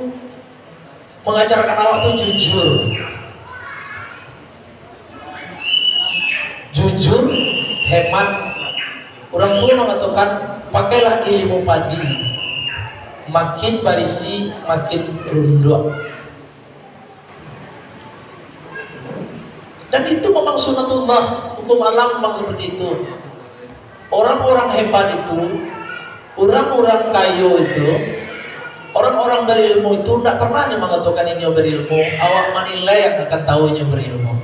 mengajarkan awak tu jujur. Jujur, hemat. Orang tua mengatakan, "Pakailah ilmu padi, makin barisi, makin runduak." Dan itu memang sunatullah, hukum alam memang seperti itu. Orang-orang hebat itu, orang-orang kayo itu, orang-orang berilmu itu ndak pernah nyo mangatokan inyo berilmu, awak manilai yang akan tahu inyo berilmu.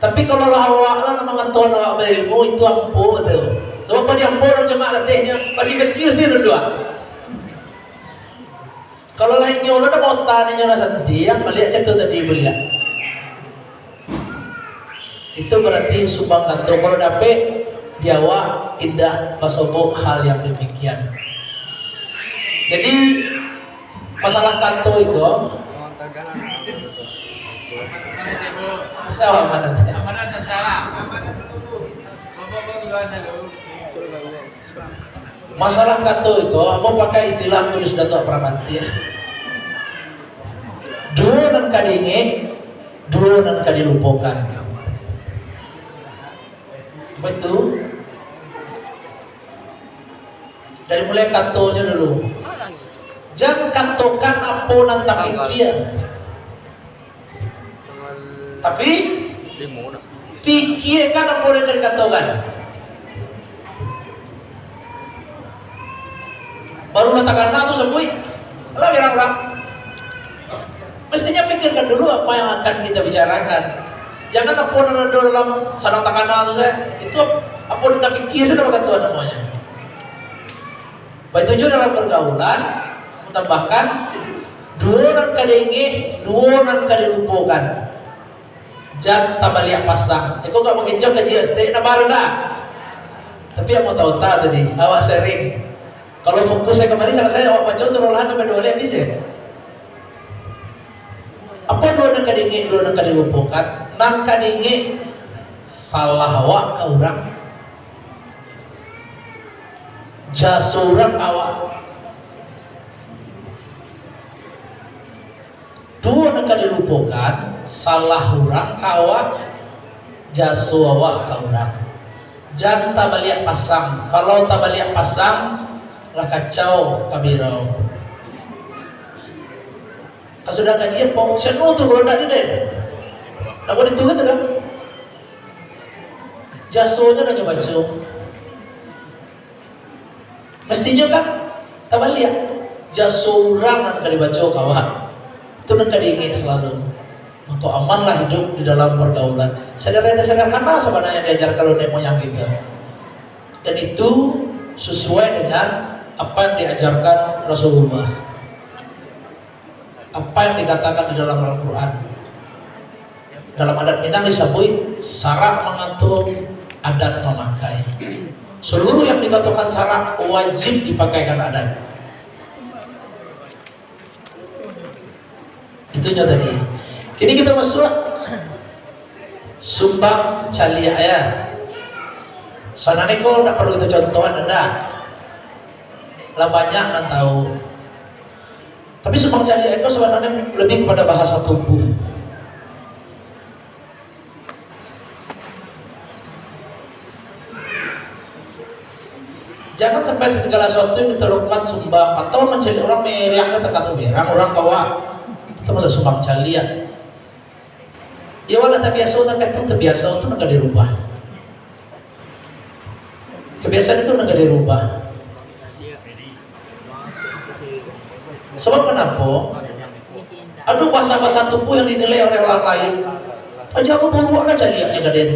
Tapi kalau lah awak lah mangatokan awak berilmu, itu ampo tu. Sebab padi ampo urang cuma latehnyo, padi kecil sih dulu ah. Kalau lah inyo lah dah mota, inyo lah santiang, baliak cak tu tadi baliak. Itu berarti sumbang kato. Kalau dapek di awak indak basobok hal yang demikian. Jadi, masalah kato iko, siapa mana tadi? Masalah kato iko, ambo pakai istilah Kuyus Datuak Pramantih. Duo nan ka diingek, duo nan ka dilupokan. Baitu. Dari mulai katonyo dulu. Jan katokan apo nan tapikia. Tapi, pikiakan apo nan ka dikatokan. Baru lah takana tu sabuik. Alah, biar urang. Mestinya pikirkan dulu apa yang akan kita bicarakan. Jangan apo nan ado dalam sadang takana tu sajo. Itu apo nan tapikia sajo bakato namonyo. Baitu juo dalam pergaulan, tambahkan, duo nan ka diingek, duo nan ka dilupokan. Jan tabaliak pasang. Iko ka makin jauh kaji estek, na baru dah. Tapi yang mau tahu tak tadi, awak sharing. Kalau fokus saya kemarin, salah saya awak baca tu lah sampai dua kali habis ya. Apa duo nan ka diingek, duo nan ka dilupokan? Nan ka diingek, salah awak ka urang, jaso urang ka awak. Duo nan ka dilupokan, salah urang ka awak, jaso awak ka urang. Jan tabaliak pasang. Kalau tabaliak pasang, lah kacau kabirau. Ka sudah kaji apo? Sanu tu kalau ndak ni den. Ndak boleh turun tu dah. Jasonyo nan nyo baco. Mestinyo kan tabaliak. Jaso urang nan ka dibaco ka awak. Tu nan ka diingek salalu. Mako amanlah hidup di dalam pergaulan. Sederhana-sederhana sabananyo diajarkan oleh nenek moyang kita. Dan itu sesuai dengan apa yang diajarkan Rasulullah. Apa yang dikatakan di dalam Al-Quran. Dalam adat Minang disabuik sarak mangato, adat mamakai. Seluruh yang dikatakan sarak wajib dipakaikan adat. Itunyo tadi. Kini kita masuk sumbang caliak ya. Sabananyo ko ndak perlu kita contohan, ndak. Lah banyak nan tahu. Tapi sumbang caliak itu sabananyo lebih kepada bahasa tubuh. Jangan sampai segala sesuatu yang kita lakukan sumbang atau mancaliak urang, meriak ka takah tu berang urang kawa. Itu masuk sumbang caliak. Ya, walau tabiaso, tapi itu tabiaso tu nak dirubah. Kebiasaan itu nak dirubah. Sebab kenapa? Ado bahasa-bahasa tubuh yang dinilai oleh orang lain. Aja aku buruak lah caliaknya ka den.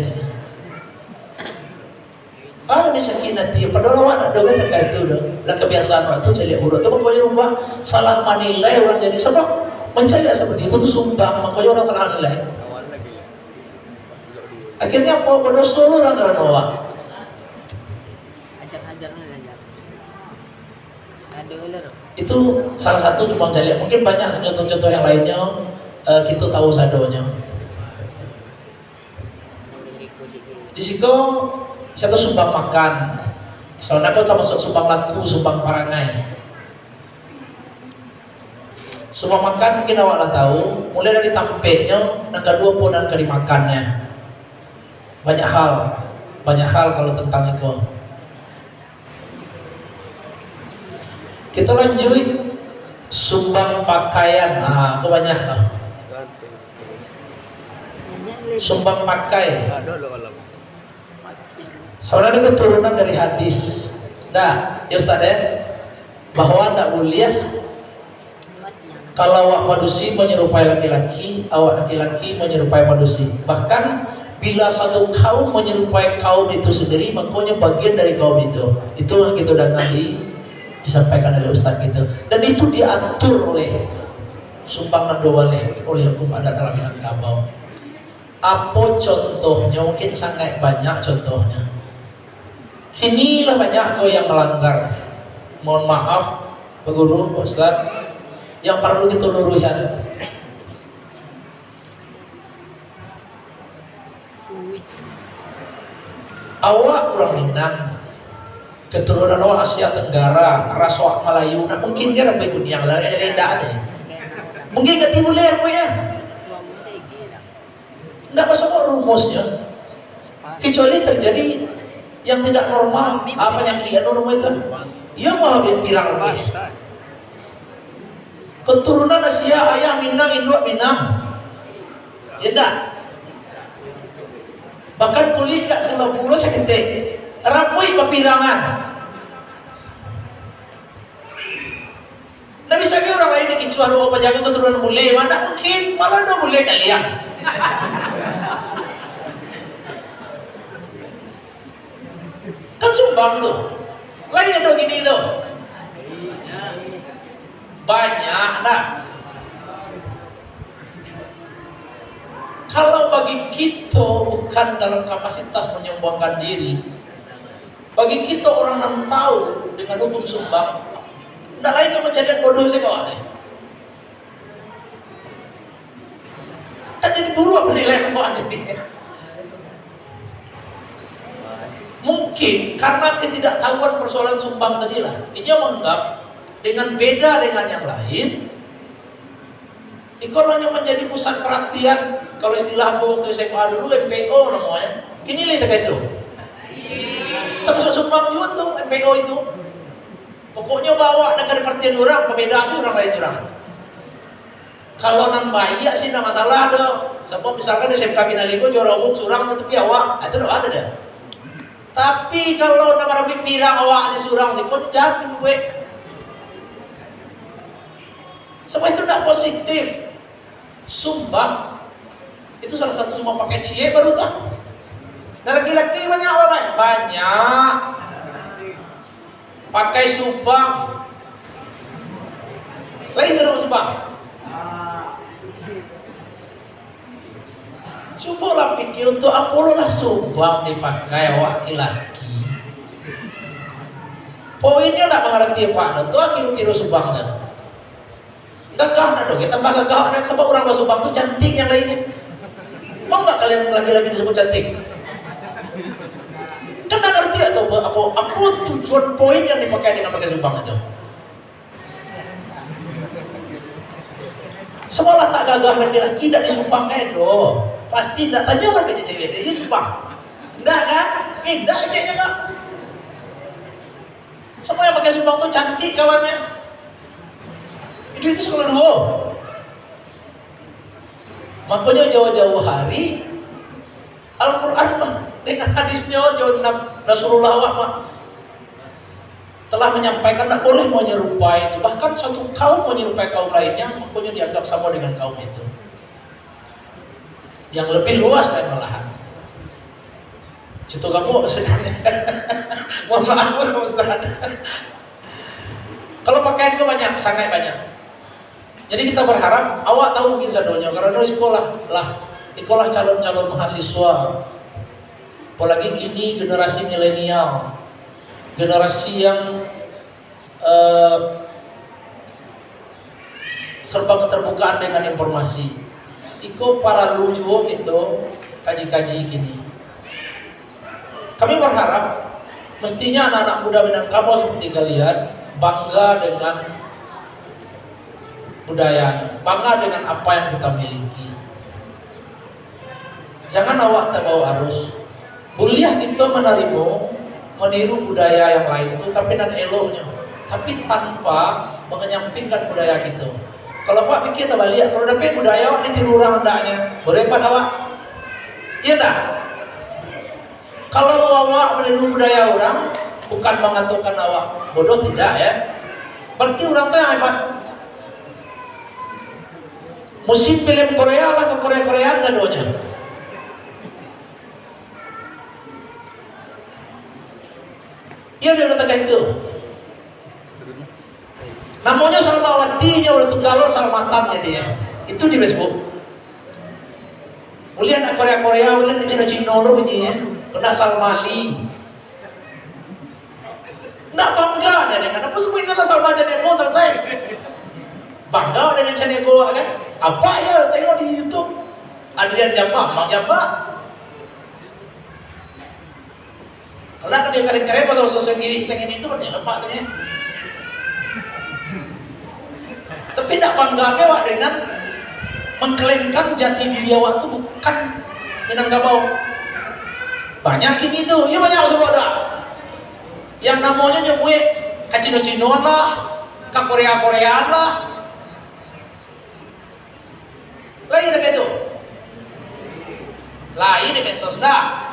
Ah, ni sakit hati. Padahal awak nak doa takah itu dah. Lah kebiasaan awak tu caliak buruak. Tu makanya rumah salah manilai orang jadi. Sebab mancaliak seperti itu tu sumbang. Makanya orang salah nilai. Akhirnya apa? Berdosa orang karena awak. Ajar-ajar ni ajar. Ada ular. Itu salah satu sumbang caliak. Mungkin banyak contoh-contoh yang lainnya, eh, kita tahu sadonyo. Di siko, satu sumbang makan. Soalnya kau termasuk sumbang laku, sumbang parangai. Sumbang makan mungkin awak lah tahu, mulai dari tampeknyo, nan kaduo pun nan ka dimakannyo. Banyak hal, banyak hal kalau tentang itu. Kita lanjut sumbang pakaian. Ah, tu banyak tu. Sumbang pakai. Saudara, itu turunan dari hadis. Dah, ya Ustaz, eh? Bahwa tak boleh kalau awak padusi menyerupai laki-laki, awak laki-laki menyerupai padusi. Bahkan bila satu kaum menyerupai kaum itu sendiri, makanya bagian dari kaum itu. Itu yang kita dengar di disampaikan oleh ustaz kita. Dan itu diatur oleh sumbang nan duo baleh, oleh hukum adat dalam Minangkabau. Apo contohnyo? Mungkin sangaik banyak contohnyo. Kini lah banyak tu yang melanggar. Mohon maaf, Pak Guru, Pak Ustaz, yang perlu kita luruhkan. Awak urang Minang, keturunan awak Asia Tenggara, ras awak Malayu, nak mungkin kan rambut kuniang lah, jadi indak tu. Mungkin ka timbul air punya. Indak masuk rumusnya. Kecuali terjadi yang tidak normal, apa yang kia normal itu? Ia mah pirang. Keturunan Asia, ayah Minang, induak Minang. Ya ndak? Bahkan kulik kak kalau puluh saketek, rambuik bapirangan. Ndak bisa ge urang lain dikicuah doa pajago keturunan bule, ma ndak mungkin, malah ado bule kaliang. Kan sumbang tu. Lain ado gini tu. Banyak dah. Kalau bagi kito bukan dalam kapasitas menyumbangkan diri, bagi kito urang nan tahu dengan hukum sumbang, ndak lain ka mancaliak bodoh sajo awak deh. Kan jadi buruak penilaian awak jadi. Mungkin karena ketidaktahuan persoalan sumbang tadi lah, inyo menganggap dengan beda dengan yang lain, iko lah yang menjadi pusat perhatian. Kalau istilah ambo waktu S M A dulu, M P O namanya. Kini lai takah itu. Termasuk sumbang juga tu, M P O itu. Pokoknyo bawa nak ada perhatian orang, pembeda tu orang lain orang. Kalau nan baiak sih ndak masalah doh. Sabab misalkan S M K Bina Limo juara umum surang tu, tapi awak, ah, itu ndak ada dah. Tapi kalau nak marabuik pirang awak si surang si, kok jadi buek. Sabab itu ndak positif. Sumbang. Itu salah satu sumbang pakai ciek baru tu. Nah, laki-laki banyak awak lain. Banyak. Pakai sumbang. Lain tu nama sumbang. Cubolah pikir, untuk apo lah sumbang dipakai awak laki-laki? Poinnyo ndak mangarati apak tu, tu kiro-kiro sumbang tu. Gagah nak doh, tambah gagah nak, sabab urang basumbang tu cantik yang lainnya. Mau nggak kalian laki-laki disebut cantik? Kan ndak ngerti atau apa, apa, apa tujuan poin yang dipakai dengan pakai sumbang itu? Sekolah tak gagah laki-laki, ndak disumbang eh doh. Pasti ndak tanyalah ke cewek, dia sumbang. Ndak kan? Eh, ndak ceweknya kan? Semua yang pakai sumbang tu cantik kawannya. Itu, itu sekolah dua. Makanya jauh-jauh hari Al-Quran mah dengan hadisnya jauh Nab-, Rasulullah awak mah telah menyampaikan tak boleh menyerupai itu. Bahkan satu kaum menyerupai kaum lainnya, makanya dianggap sama dengan kaum itu. Yang lebih luas dan malahan. Contoh kamu sebenarnya. Mohon maaf, Ustaz. Kalau pakaian itu banyak, sangat banyak. Jadi kita berharap, awak tahu mungkin sadonyo, karena di sekolah lah, ikolah calon-calon mahasiswa. Apalagi kini generasi milenial, generasi yang, eh, serba keterbukaan dengan informasi. Iko paralu juo kito kaji-kaji kini. Kami berharap, mestinya anak-anak muda Minangkabau seperti kalian bangga dengan budayanya, bangga dengan apa yang kita miliki. Jangan awak terbawa arus. Buliah kito manarimo, maniru budaya yang lain tu, tapi nan eloknyo, tapi tanpa mengenyampingkan budaya kito. Kalau awak pikir tabaliak, kalau dapek budaya awak ditiru urang andaknyo, bodoh hebat awak. Iya ndak? Kalau awak maniru budaya urang, bukan mangatokan awak bodoh, tidak, ya. Berarti urang tu yang hebat. Musim film Korea lah, ke Korea-Koreaan sadonyo. Iyo, dia mengatakan itu. Namonyo Salmawati, nyo udah tukar lo Salmatan jadi, yo. Itu di Facebook. Buliah nak Korea-Korea, buliah nak Cino-Cino lo bunyi, yo. Nak Salmali. Nak bangga deh dengan apa, sebuik salah Salma Caneko, selesai. Bangga dengan Caneko, kan? Apa ya, tengok di YouTube. Adrian Jambak, Mang Jambak. Lah, kan dia keren-keren, pasal sosok kiri, sangini itu, kan dia lepak tu, ya. Tapi ndak bangga ke awak dengan mengklaimkan jati diri awak tu bukan Minangkabau. Banyak kini tu, ya, banyak saudara. Yang namonyo nyebuik ka Cino-Cinoan lah, ka Korea-Koreaan lah. Lain dek itu. Lain dek medsos dah.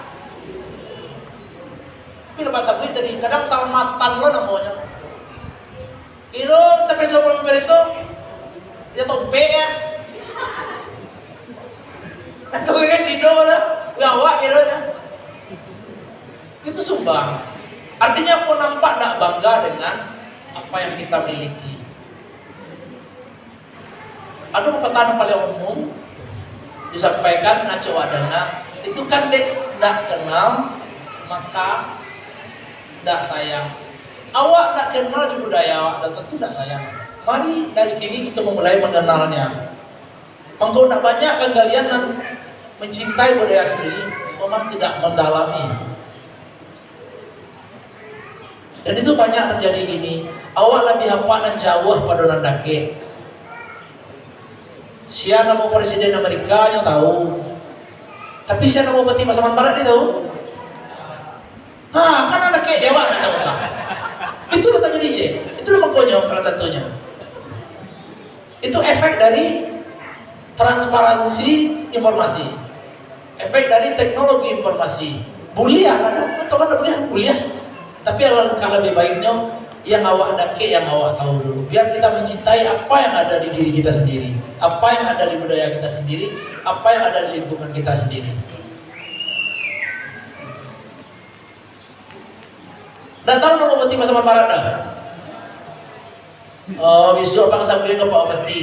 Tapi lepas sabuik tadi, kadang Salmatan lo namonyo. Kiro sampai sopan pereso, ya tompek ya. Aduh, kan Cino lah, gawak kiro nya. Itu sumbang. Artinya apa, nampak ndak bangga dengan apa yang kita miliki? Ado pepatah nan paling umum disampaikan, acok awak danga, itu kan dek ndak kenal, maka ndak sayang. Awak ndak kenal di budaya awak, dan tentu ndak sayang. Mari dari kini kita memulai mengenalnya. Mangko ndak banyak kan kalian nan mencintai budaya sendiri, memang tidak mendalami. Dan itu banyak terjadi kini. Awak labiah apak nan jauah pado nan dakek. Sia namo Presiden Amerika nyo tahu. Tapi sia namo Bupati Pasaman Barat ni tahu? Ha, kan nan dakek di awak nan tahu lah. Itu lah terjadi, cek. Itu lah makonyo salah satunya. Itu efek dari transparansi informasi, efek dari teknologi informasi. Buliah, kan? Atau kan buliah, buliah. Tapi alangkah lebih baiknya yang awak dakek, yang awak tahu dulu. Biar kita mencintai apa yang ada di diri kita sendiri, apa yang ada di budaya kita sendiri, apa yang ada di lingkungan kita sendiri. Ndak tahu namo Bupati Pasaman Barat dah? Oh, bisuak abang sampai ka Pak Bupati.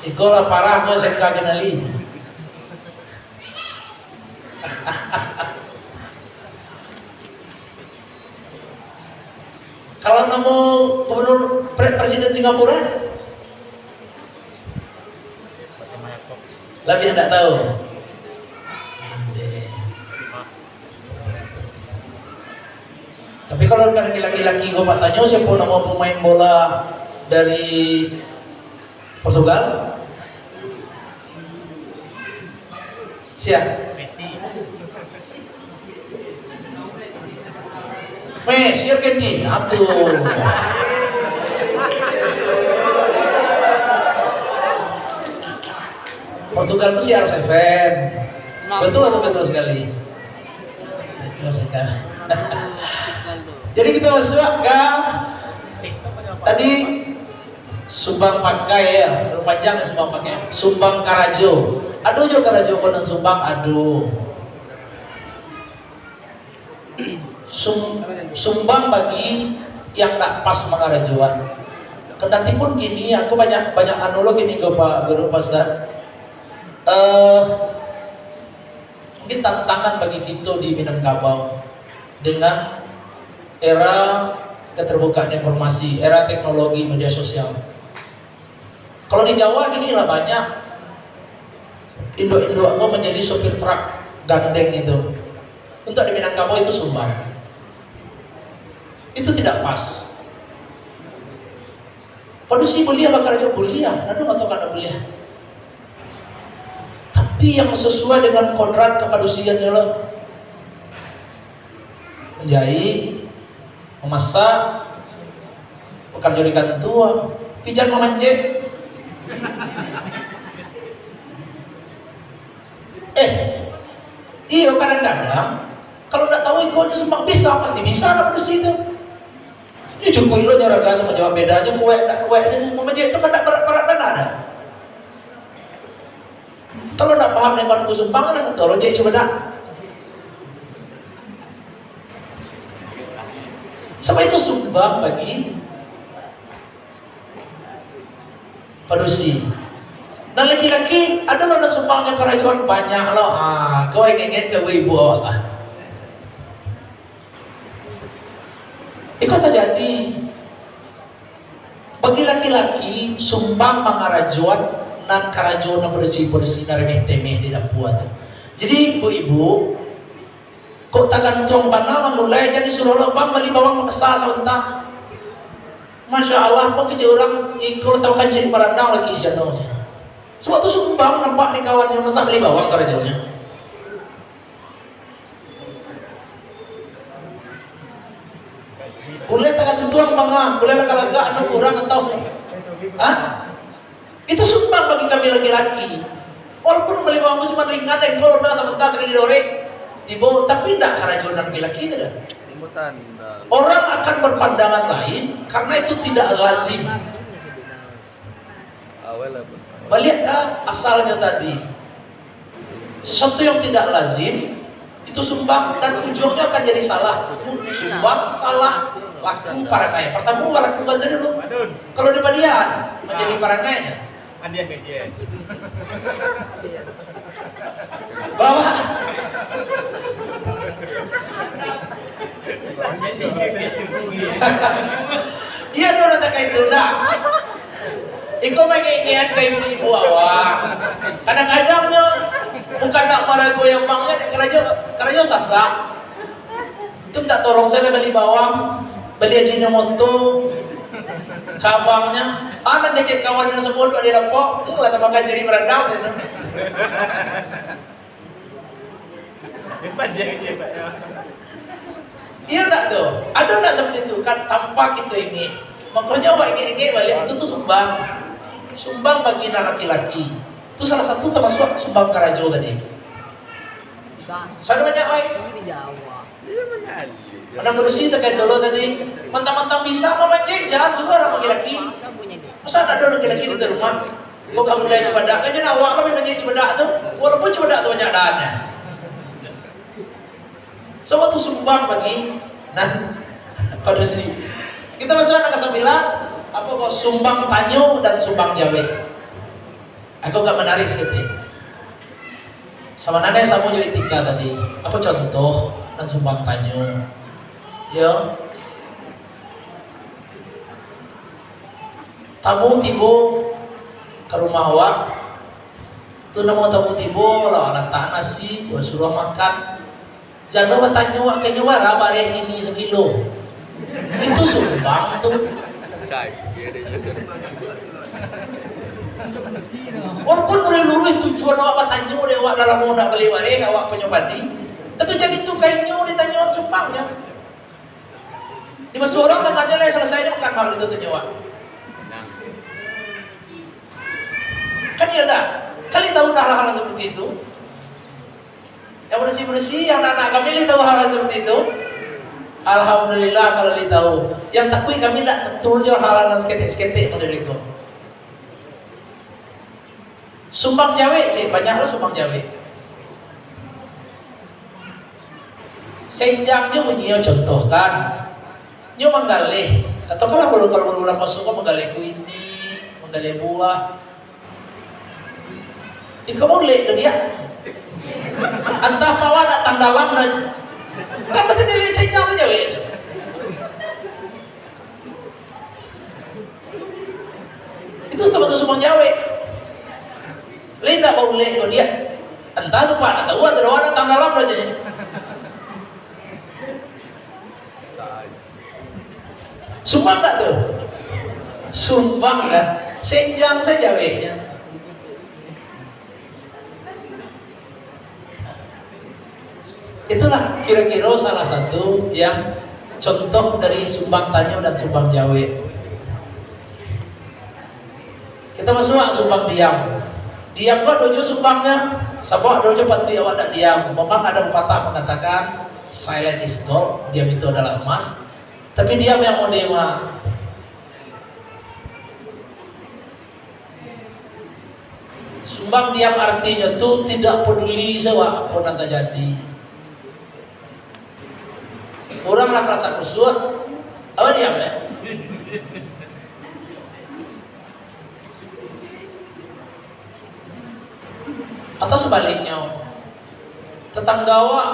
Iko lah parah ko, saya ndak kenali. Kalau namo gubernur pre-, presiden Singapura? Labiah ndak tahu. Tapi kalau ka laki-laki ko, Pak, tanyo siapa nama pemain bola dari Portugal? Sia? Messi. Messi, Argentina tu. Portugal tu C R seven. Betul atau betul sekali? Betul sekali. Jadi kita masuk ke tadi, sumbang pakai, ya, panjang ya sumbang pakai. Sumbang karajo. Ado jo karajo ko nan sumbang, ado. Sum-, sumbang bagi yang ndak pas mangarajoan. Kendati pun kini, aku banyak, banyak anu lo kini ko, Pak Guru, Pak Ustaz. Eh, mungkin tantangan bagi kito di Minangkabau dengan era keterbukaan informasi, era teknologi media sosial. Kalau di Jawa gini lah, banyak induak-induak ko menjadi sopir truk gandeng itu. Untuk di Minangkabau itu sumbang. Itu tidak pas. Padusi buliah bakarajo, buliah, ado mangatokan ndak buliah. Tapi yang sesuai dengan kodrat kapadusiannyo lo. Manjahik, mamasak, bakarajo di kantua, pijan mamanjek. Eh, iyo, kadang-kadang kalau ndak tahu ikonyo sumbang, bisa, pasti bisa lah padusi tu. Nyo cukuik lo nyo raga samo jawab, bedanyo kuaik ndak kuaik sajo. Mamanjek tu kan ndak barat-barat bana doh. Kalau ndak paham dengan buku sumbang, kan satu orang jadi cubo dak. Sebab itu sumbang bagi Padusi. Nan laki-laki, ado lo nan sumbangnyo karajoan banyak lo. Ha, kau ingin-ingin ka ibu awak lah. Iko tajadi. Bagi laki-laki, sumbang mangarajoan nan karajo nan padusi-padusi nan remeh-temeh di dapua tu. Jadi, ibu-ibu, kok tagantuang bana mangulai, jadi suruah lo bang bali bawang ka pasa sabanta. Masya Allah, kok kecek urang, iko tau kancik barandang laki siano. Sabab tu sumbang nampak di kawannyo, masa bali bawang karajonyo. Buliah tagantuang manga, buliah lagak-lagak anak urang atau, ha? Itu sumbang bagi kami laki-laki. Walaupun bali bawang tu cuma ringan, dek kalau dah sabanta sakali dorek, tibo, tapi ndak karajo nan laki-laki tu dah. Orang akan berpandangan lain karena itu tidak lazim. Baliak ka asalnyo tadi. Sesuatu yang tidak lazim, itu sumbang dan ujungnyo akan jadi salah. Sumbang salah, laku parangai. Partamo balaku baja dulu. Kalau dipadiaan, manjadi parangai. Bawa. Iyo, tu lah takah itu lah. Iko mangingek ka ibu-ibu awak. Kadang-kadang nyo bukan nak marago yang bangnyo, dek karajo, karajo sasak. Tu minta tolong sajo bali bawang, bali Ajinomoto, ka bangnyo. Ah, nan kecek kawan yang sabodoh di lapok, hmm, lah tamakan cari barandang sajo. Iyo ndak tu? Ado ndak seperti tu? Kan tanpa kito ingek. Makonyo awak ingek-ingek baliak, itu tu sumbang. Sumbang bagi nan laki-laki. Tu salah satu tamasuak sumbang karajo tadi. Sudah banyak lai. Anak padusi takah dulu tadi, mantang-mantang bisa mamanjek, jan juo urang laki-laki. Masa ndak ado laki-laki di rumah? Kok kamu mulai cubadak, kan jan awak lah mamanjek cubadak tu, walaupun cubadak tu banyak daannyo. Sabab tu sumbang bagi nan padusi. Kita masuak nan kasambilan, apo ko, sumbang tanyo dan sumbang jawek. Aku agak manarik saketek. Sabananyo samo jo etika tadi. Apo contoh nan sumbang tanyo? Yo. Tamu tibo ka rumah awak. Tu namo tamu tibo, lah latak nasi, wak suruah makan. Jan lo batanyo, "Wak, kanyo bara bareh ini sakilo?" Itu sumbang tu. Walaupun luruih-luruih tujuan awak batanyo, dek awak lah lamo ndak bali bareh, awak punyo padi. Tapi jan itu ka inyo ditanyo, sumbangnyo. Dimasuak urang tanganyo lah, salasai makan, baru ditanyo awak. Kan iyo ndak? Kalian tahu ndak hal-hal seperti itu? Yang beresi-beresi, yang anak-anak kami lai tahu hal-hal seperti itu. Alhamdulillah kalau lai tahu. Yang takuik kami ndak tahu jo hal-hal nan saketek-saketek model iko. Sumbang jawek, cek, banyak lo sumbang jawek. Senjangnyo bunyinyo, contoh kan. Nyo manggaleh, katokanlah kalau, kalau bulan puaso ko manggaleh kuini, manggaleh buah. Iko bulek ka dia. Antah mawa nak tang dalam dah. Kan macam jadi senjang saja weh. Itu termasuk sumbang jawek. Lai ndak baulek ko dia. Antah tu pak nak tahu atau nak tang dalam dah je. Sumbang tak tu? Sumbang kan? Senjang saja wehnya. Itulah kira-kira salah satu yang contoh dari sumbang tanyo dan sumbang jawek. Kita masuak sumbang diam. Diam ko ado juo sumbangnyo, sabab ado juo patuik awak dak diam. Memang ada pepatah mengatakan, "Silent is gold," diam itu adalah emas. Tapi diam yang model ma? Sumbang diam artinyo tu tidak peduli sawa apo nan tajadi. Urang lah karasa kusuak, awak diam, ya? Atau sabaliknyo, tatangga awak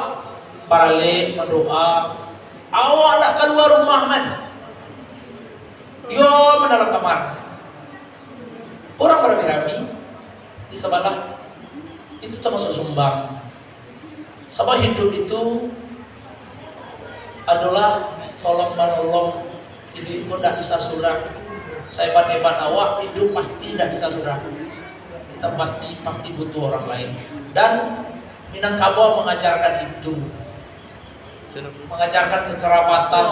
baralek, badoa, awak ndak kalua rumah, man. Diam dalam kamar. Urang barami-rami di sabalah, itu tamasuak sumbang. Sabab hiduik itu adolah tolong-manolong. Hiduik itu ndak bisa surang. Sahebat-hebat awak, hiduik pasti ndak bisa surang. Kita pasti, pasti butuh orang lain. Dan Minangkabau mangajarkan itu. Mengajarkan kekerabatan.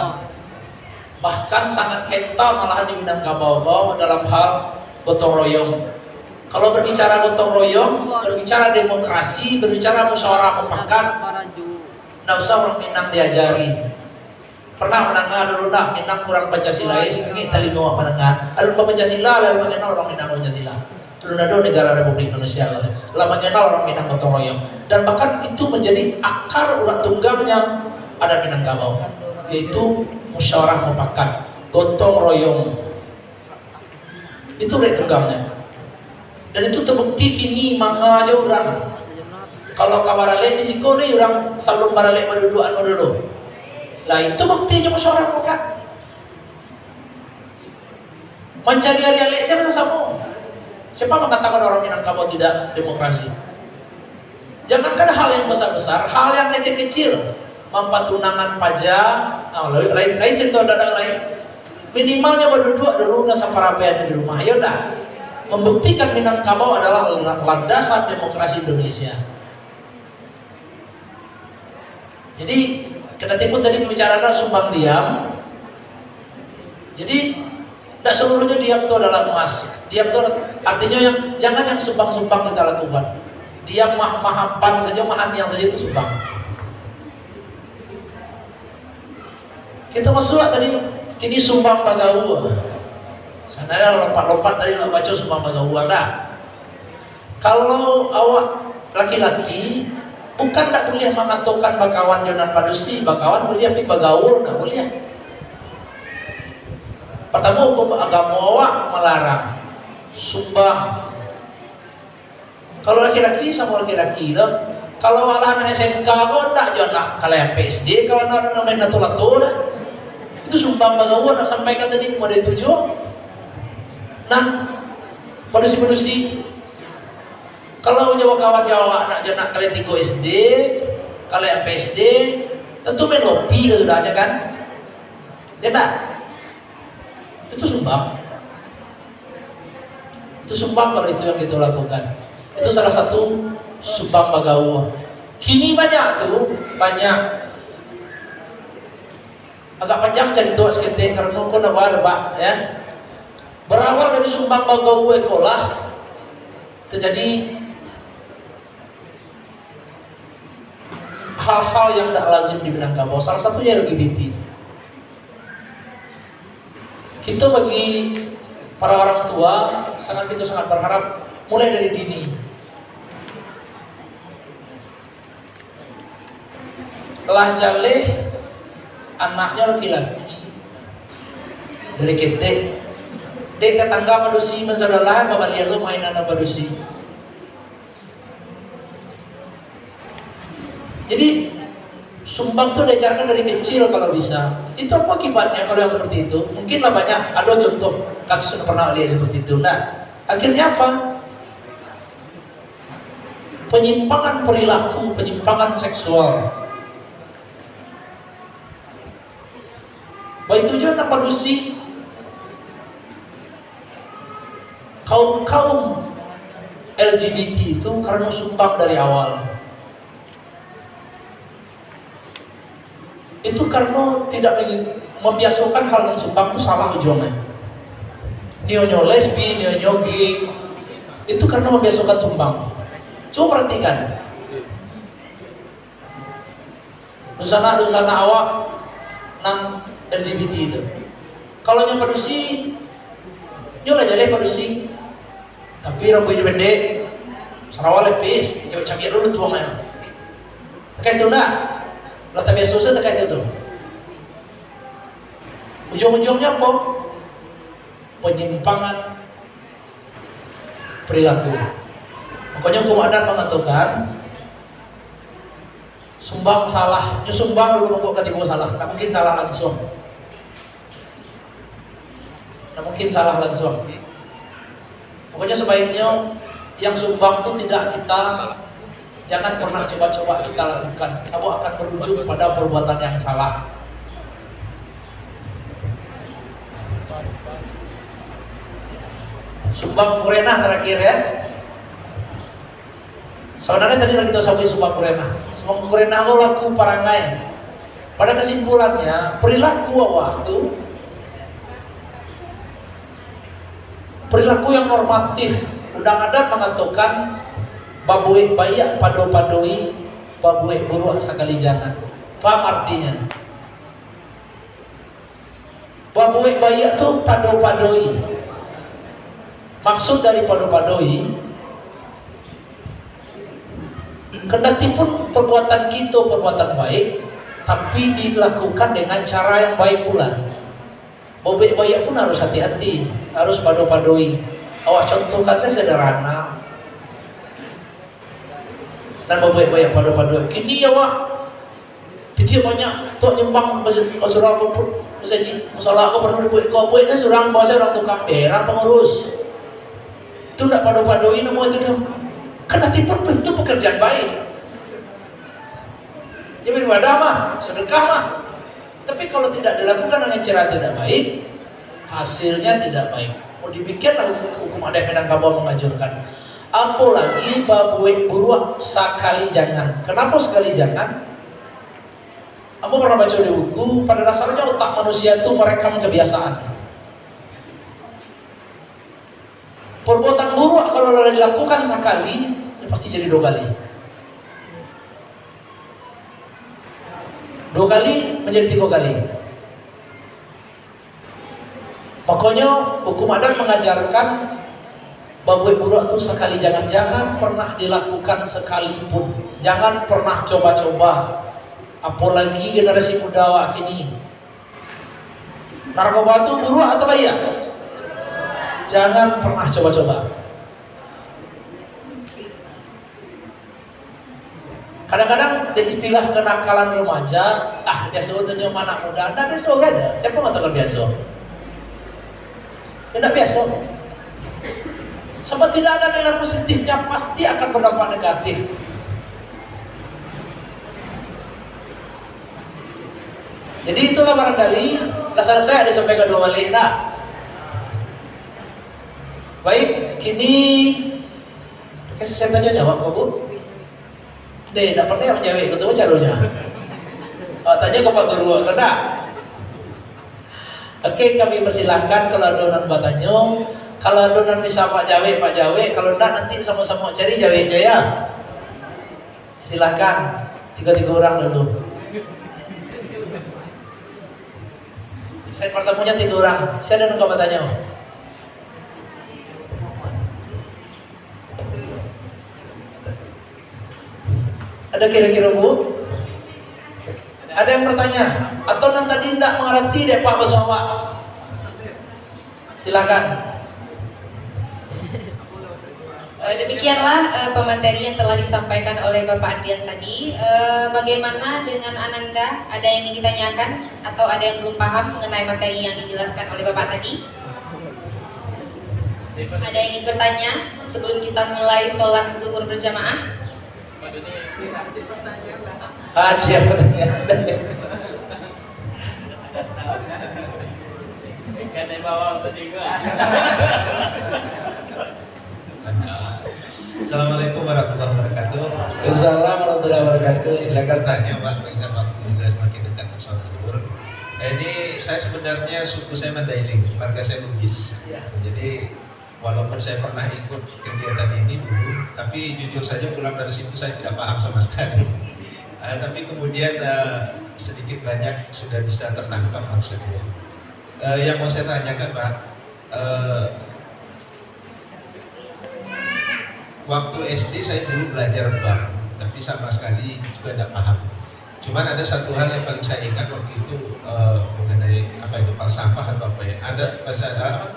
Bahkan sangat kental malahan di Minangkabau ko dalam hal gotong royong. Kalau berbicara gotong royong, berbicara demokrasi, berbicara musyawarah mufakat, ndak usah urang Minang diajari. Pernah mandanga dulu ndak, Minang kurang Pancasila, eh, sangik talingo mandanga. Alun ba-Pancasila, alun manganal urang Minang Pancasila. Alun ado negara Republik Indonesia lah manganal urang Minang gotong royong. Dan bahkan itu menjadi akar urat tunggangnya adat Minangkabau, yaitu musyawarah mufakat, gotong royong. Itu urat tunggangnya. Dan itu terbukti kini manga jo urang. Kalau ka baralek di siko ni, urang sabalun baralek baduduak anu dulu. Lah, itu buktinyo musyawarah mufakat. Mancari ari alek se samo. Siapa mengatakan orang Minangkabau tidak demokrasi? Jangankan hal yang besar-besar, hal yang kecil-kecil, mampatunangan paja, ah, lain, lain, lain cerita, ndak ado lain. Minimalnya baduduak dulu, nah, saparapaian di rumah, yo ndak? Membuktikan Minangkabau adalah landasan demokrasi Indonesia. Jadi, kena tipu tadi pembicaraan sumbang diam. Jadi, ndak seluruhnya diam tu adalah emas. Diam tu artinya yang, jangan yang sumbang-sumbang kita lakukan. Diam mah, mahapan saja, mahaniang saja itu sumbang. Kita masuk lah tadi, kini sumbang bagaul. Sana dah lompat-lompat tadi nak baca sumbang bagaul dah. Kalau awak laki-laki, bukan ndak buliah mangatokan bakawan jo nan padusi, bakawan buliah, tapi bagaul ndak buliah. Partamo, hukum agamo awak malarang sumbang. Kalau laki-laki samo laki-laki lo. Kalau alah anak S M K ko, ndak jo anak kalai ampek S D, kalau anak, anak main lato-lato dah. Itu sumbang bagaul, nak sampaikan tadi kepada itu jo. Nan padusi-padusi. Kalau jo bakawan jo awak anak, jo anak kalai tigo S D, kalai ampek S D, tentu main lopi lah sudahnyo kan. Ya ndak? Itu sumbang. Itu sumbang kalau itu yang kita lakukan. Itu salah satu sumbang bagaul. Kini banyak tu, banyak. Agak panjang carito saketek, karano ko ndak ba-, ndak ba-, ya. Berawal dari sumbang bagaul ko lah terjadi hal-hal yang ndak lazim di Minangkabau. Salah satunya L G B T. Kita bagi para orang tua, sangat, kita sangat berharap mulai dari dini. Lah jaleh anaknyo laki-laki dari ketek. Dek tatangga padusi, masalah lah, babalian lo mainan padusi. Jadi, sumbang tu diajarkan dari kecil kalau bisa. Itu apa akibatnya kalau yang seperti itu? Mungkin lah banyak, ada contoh kasus yang pernah lihat seperti itu. Nah, akhirnya apa? Penyimpangan perilaku, penyimpangan seksual. Baitu juo nan padusi, kaum-kaum L G B T itu karano sumbang dari awal. Itu karano tidak lagi membiasokan hal nan sumbang tu salah tujuannya. Nio nyo lesbi, nio nyo gay, itu karano membiasokan sumbang. Coba perhatikan. Dunsanak-dunsanak awak nan L G B T itu. Kalau nyo padusi, nyo lah jaleh padusi. Tapi rambuiknyo pendek, sarawa lepis, cabiak-cabiak dulu tuangnyo. Takah itu ndak? Lah tabiaso se takah itu tu. Ujuang-ujuangnyo apo? Penyimpangan perilaku. Pokoknyo hukum adat mangatokan, sumbang salah, nyo sumbang dulu mangko ka tibo salah, tak mungkin salah langsuang. Tak mungkin salah langsuang. Pokoknyo sabaiknyo yang sumbang tu tidak kita, jangan pernah coba-coba kita lakukan, sabab akan berujung pada perbuatan yang salah. Sumbang kurenah terakhir, ya. Sabananyo tadi lah kito sabuik sumbang kurenah. Sumbang kurenah ko laku parangai. Pada kesimpulannya, perilaku awak tu, perilaku yang normatif. Undang adat mangatokan, babuek baiak pado-padoi, babuek buruak sakali jangan. Paham artinyo? Babuek baiak tu pado-padoi. Maksud dari pado-padoi, kendati pun perbuatan kito perbuatan baik, tapi dilakukan dengan cara yang baik pula. Babuek baiak pun harus hati-hati, harus pado-padoi. Awak contohkan saja sederhana. Nan babuek baiak pado-pado. Kini awak pitiak banyak, tuak nyumbang ka surau ko, masajik, musala ko parlu dibuek ko, buek sajo surang, bawa sajo urang tukang, berang pangurus. Tu ndak pado-padoi namo itu doh. Kan hati pun itu pekerjaan baik. Dia beribadah mah, sedekah mah. Tapi kalau tidak dilakukan dengan cara tidak baik, hasilnya tidak baik. Oh, demikianlah hukum, hukum adat Minangkabau mengajurkan. Apolagi babuek buruak sakali jangan. Kenapa sekali jangan? Ambo pernah baca di buku, pada dasarnya otak manusia tu merekam kebiasaan. Perbuatan buruak kalau lah dilakukan sakali, ya pasti jadi dua kali. Dua kali manjadi tigo kali. Makonyo, hukum adat mangajarkan babuek buruak tu sakali, jangan, jangan pernah dilakukan sakalipun. Jangan pernah coba-coba. Apolagi generasi muda awak kini. Narkoba tu buruak atau baiak? Jangan pernah coba-coba. Kadang-kadang ada istilah kenakalan remaja, ah, biaso tu nyo anak muda, ndak biaso kan? Siapa mengatakan biaso? Ya, ndak biaso. Sebab tidak ada nilai positifnya, pasti akan berdampak negatif. Jadi itulah barangkali, lah selesai ada sampai ka dua balik dah. Baik, kini kasih saya tanya jawab, Pak Bu. Deh, tak pernah menjawab, kau tahu caranya. Awak tanya ke Pak Guru, kau tak? Oke, kami persilahkan kalau ada nan bertanya. Kalau ada nan bisa Pak jawab, Pak jawab. Kalau enggak, nanti sama-sama cari jawabnya ya. Silakan, tiga-tiga orang dulu. Saya pertemunya tiga orang. Siapa yang mau bertanya? Ada kira-kira, Bu? Ada yang bertanya? Atau nan tadi ndak mengerti dek Pak baso awak? Silakan. Eh, demikianlah, eh, pemateri yang telah disampaikan oleh Bapak Adrian tadi. Eh, bagaimana dengan Ananda? Ada yang ingin ditanyakan atau ada yang belum paham mengenai materi yang dijelaskan oleh Bapak tadi? Ada yang ingin bertanya sebelum kita mulai sholat zuhur berjamaah? Ah, siap. Assalamualaikum warahmatullahi wabarakatuh. Waalaikumsalam warahmatullahi wabarakatuh. Silakan. Saya tanya, Pak, mengingat waktu juga semakin dekat sholat zuhur. Eh, ini saya sebenarnya suku saya Mandailing, marga saya Bugis. Ya. Jadi, walaupun saya pernah ikut kegiatan ini dulu, tapi jujur saja pulang dari situ saya tidak paham sama sekali. Eh, tapi kemudian, eh, sedikit banyak sudah bisa tertangkap maksudnya. Eh, yang mau saya tanyakan, Pak, eh, waktu S D saya dulu belajar bank, tapi sama sekali juga tidak paham. Cuman ada satu hal yang paling saya ingat waktu itu, eh, mengenai apa itu, falsafah atau apa ya. Ada bahasa, apa?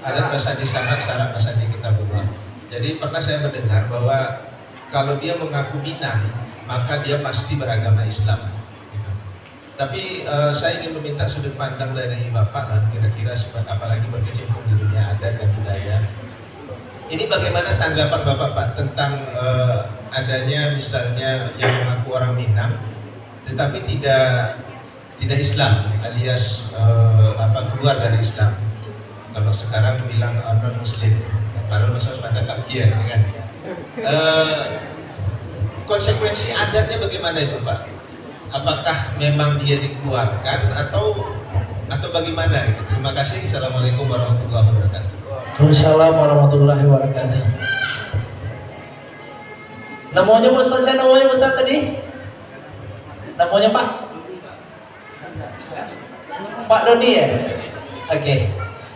Ada bahasa di syarak, syarak bahasa di kitabullah. Jadi pernah saya mendengar bahwa kalau dia mengaku Minang, maka dia pasti beragama Islam. Gitu. Tapi eh, saya ingin meminta sudut pandang dari Bapak lah, kira-kira sepa- apalagi berkecimpung di dunia adat dan budaya. Ini bagaimana tanggapan Bapak, Pak, tentang eh, adanya misalnya yang mengaku orang Minang, tetapi tidak tidak Islam, alias eh, apa keluar dari Islam. Kalau sekarang dibilang eh, non Muslim, padahal bahasa Sunda kafir, ya kan? Eh, konsekuensi adatnya bagaimana itu, Pak? Apakah memang dia dikeluarkan atau atau bagaimana? Gitu. Terima kasih. Assalamualaikum warahmatullahi wabarakatuh. Waalaikumsalam warahmatullahi wabarakatuh. Namanya Ustaz siapa namanya Ustaz tadi? Namanya Pak? Pak Doni ya? Oke.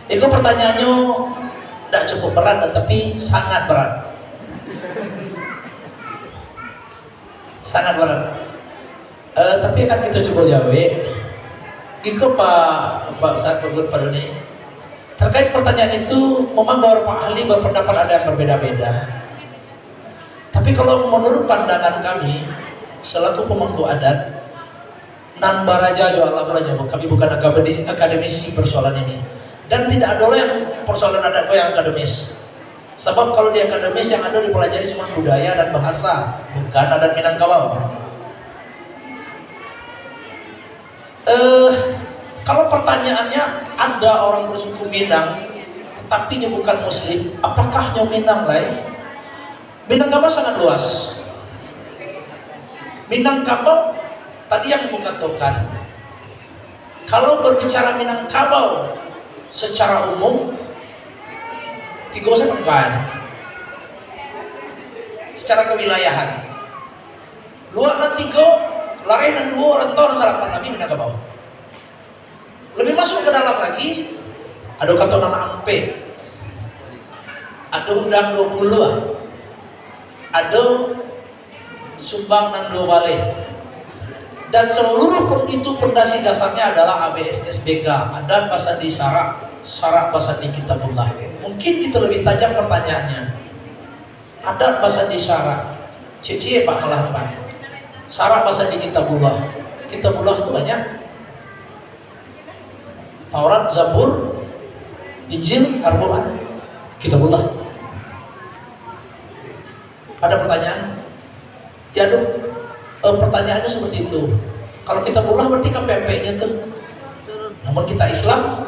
Itu pertanyaannya tidak cukup berat tetapi sangat berat. Sangat berat. Eh, tapi akan kita cuba jawab. Iko Pak Pak Ustaz Pak Guru Pak Doni. Terkait pertanyaan itu, memang beberapa ahli berpendapat ada yang berbeda-beda. Tapi kalau menurut pandangan kami selaku pemangku adat, nan baraja jo alam raja, kami bukan akademi- akademisi persoalan ini. Dan tidak ada yang persoalan adat ko yang akademis. Sebab kalau di akademis yang ada dipelajari cuma budaya dan bahasa, bukan adat Minangkabau. Eh, kalau pertanyaannya ada orang bersuku Minang, tetapi dia bukan Muslim, apakah nyo Minang lai? Minangkabau sangat luas. Minangkabau tadi yang kukatokan, kalau berbicara Minangkabau secara umum, tigo se pangka, secara kewilayahan. Luak nan tigo, lareh nan duo, rantau nan salapan, tapi Minangkabau. Lebih masuk ke dalam lagi, ado kato nan ampek, ado undang duo puluah, ado sumbang nan duo baleh. Dan seluruh pun itu pondasi dasarnya adalah A B S S B K, adat basandi syarak, syarak basandi kitabullah. Mungkin kita lebih tajam pertanyaannya. Adat basandi syarak. Ciek-ciek Pak malah Pak. Syarak basandi kitabullah. Kitabullah tu banyak. Taurat, Zabur, Injil, Al-Quran. Kitabullah. Ada pertanyaan? Ya dong. Eh, pertanyaannya seperti itu. Kalau kitabullah berarti kan pempeknya tuh. Namun kita Islam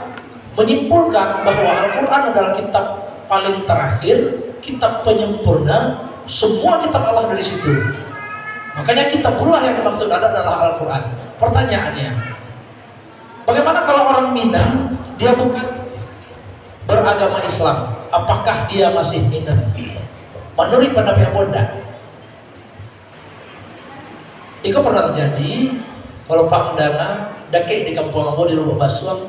menyimpulkan bahwa Al-Quran adalah kitab paling terakhir, kitab penyempurna, semua kitab Allah dari situ. Makanya kitabullah yang dimaksud ada adalah Al-Quran. Pertanyaannya, bagaimana kalau orang Minang, dia bukan beragama Islam, apakah dia masih Minang? Menurut pendapat Anda? Iko pernah terjadi, kalau Pak mendanga, dakek di kampung ambo di Lubuk Basuang,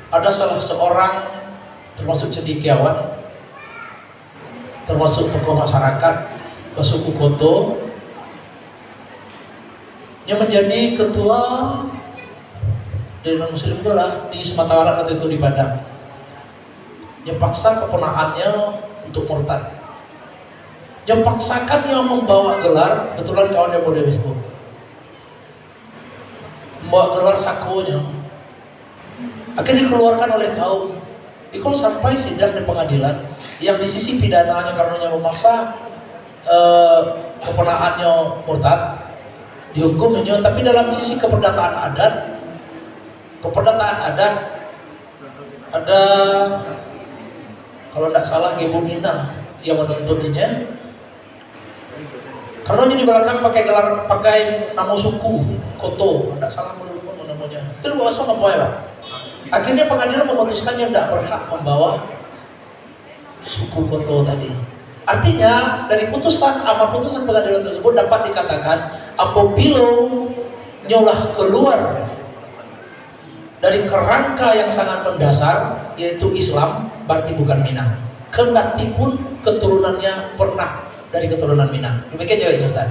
ada salah seorang termasuk cendekiawan, termasuk tokoh masyarakat, basuku koto, yang menjadi ketua dari non muslim tu lah di Sumatera Barat waktu itu di Padang. Dia paksa keponakannya untuk murtad. Dia paksakan yang membawa gelar, kebetulan kawan dia boleh Facebook. Membawa gelar sakonya. Akhirnya dikeluarkan oleh kaum. Ikul sampai sidang di pengadilan, yang di sisi pidananya karenanya memaksa eh, keponakannya murtad, dihukum inyo, tapi dalam sisi keperdataan adat, keperdataan adat ada, kalau tidak salah, Gebo Minang yang menuntut inyo. Karena di belakang pakai gelar, pakai nama suku, koto, tidak salah, lupa namanya. Itu bahasa apa ya, Pak? Akhirnya pengadilan memutuskan dia tidak berhak membawa suku koto tadi. Artinya, dari putusan, amar putusan pengadilan tersebut dapat dikatakan, apabila nyolah keluar dari kerangka yang sangat mendasar, yaitu Islam, berarti bukan Minang. Kendati pun keturunannya pernah dari keturunan Minang. Demikian jawabnya, Ustaz.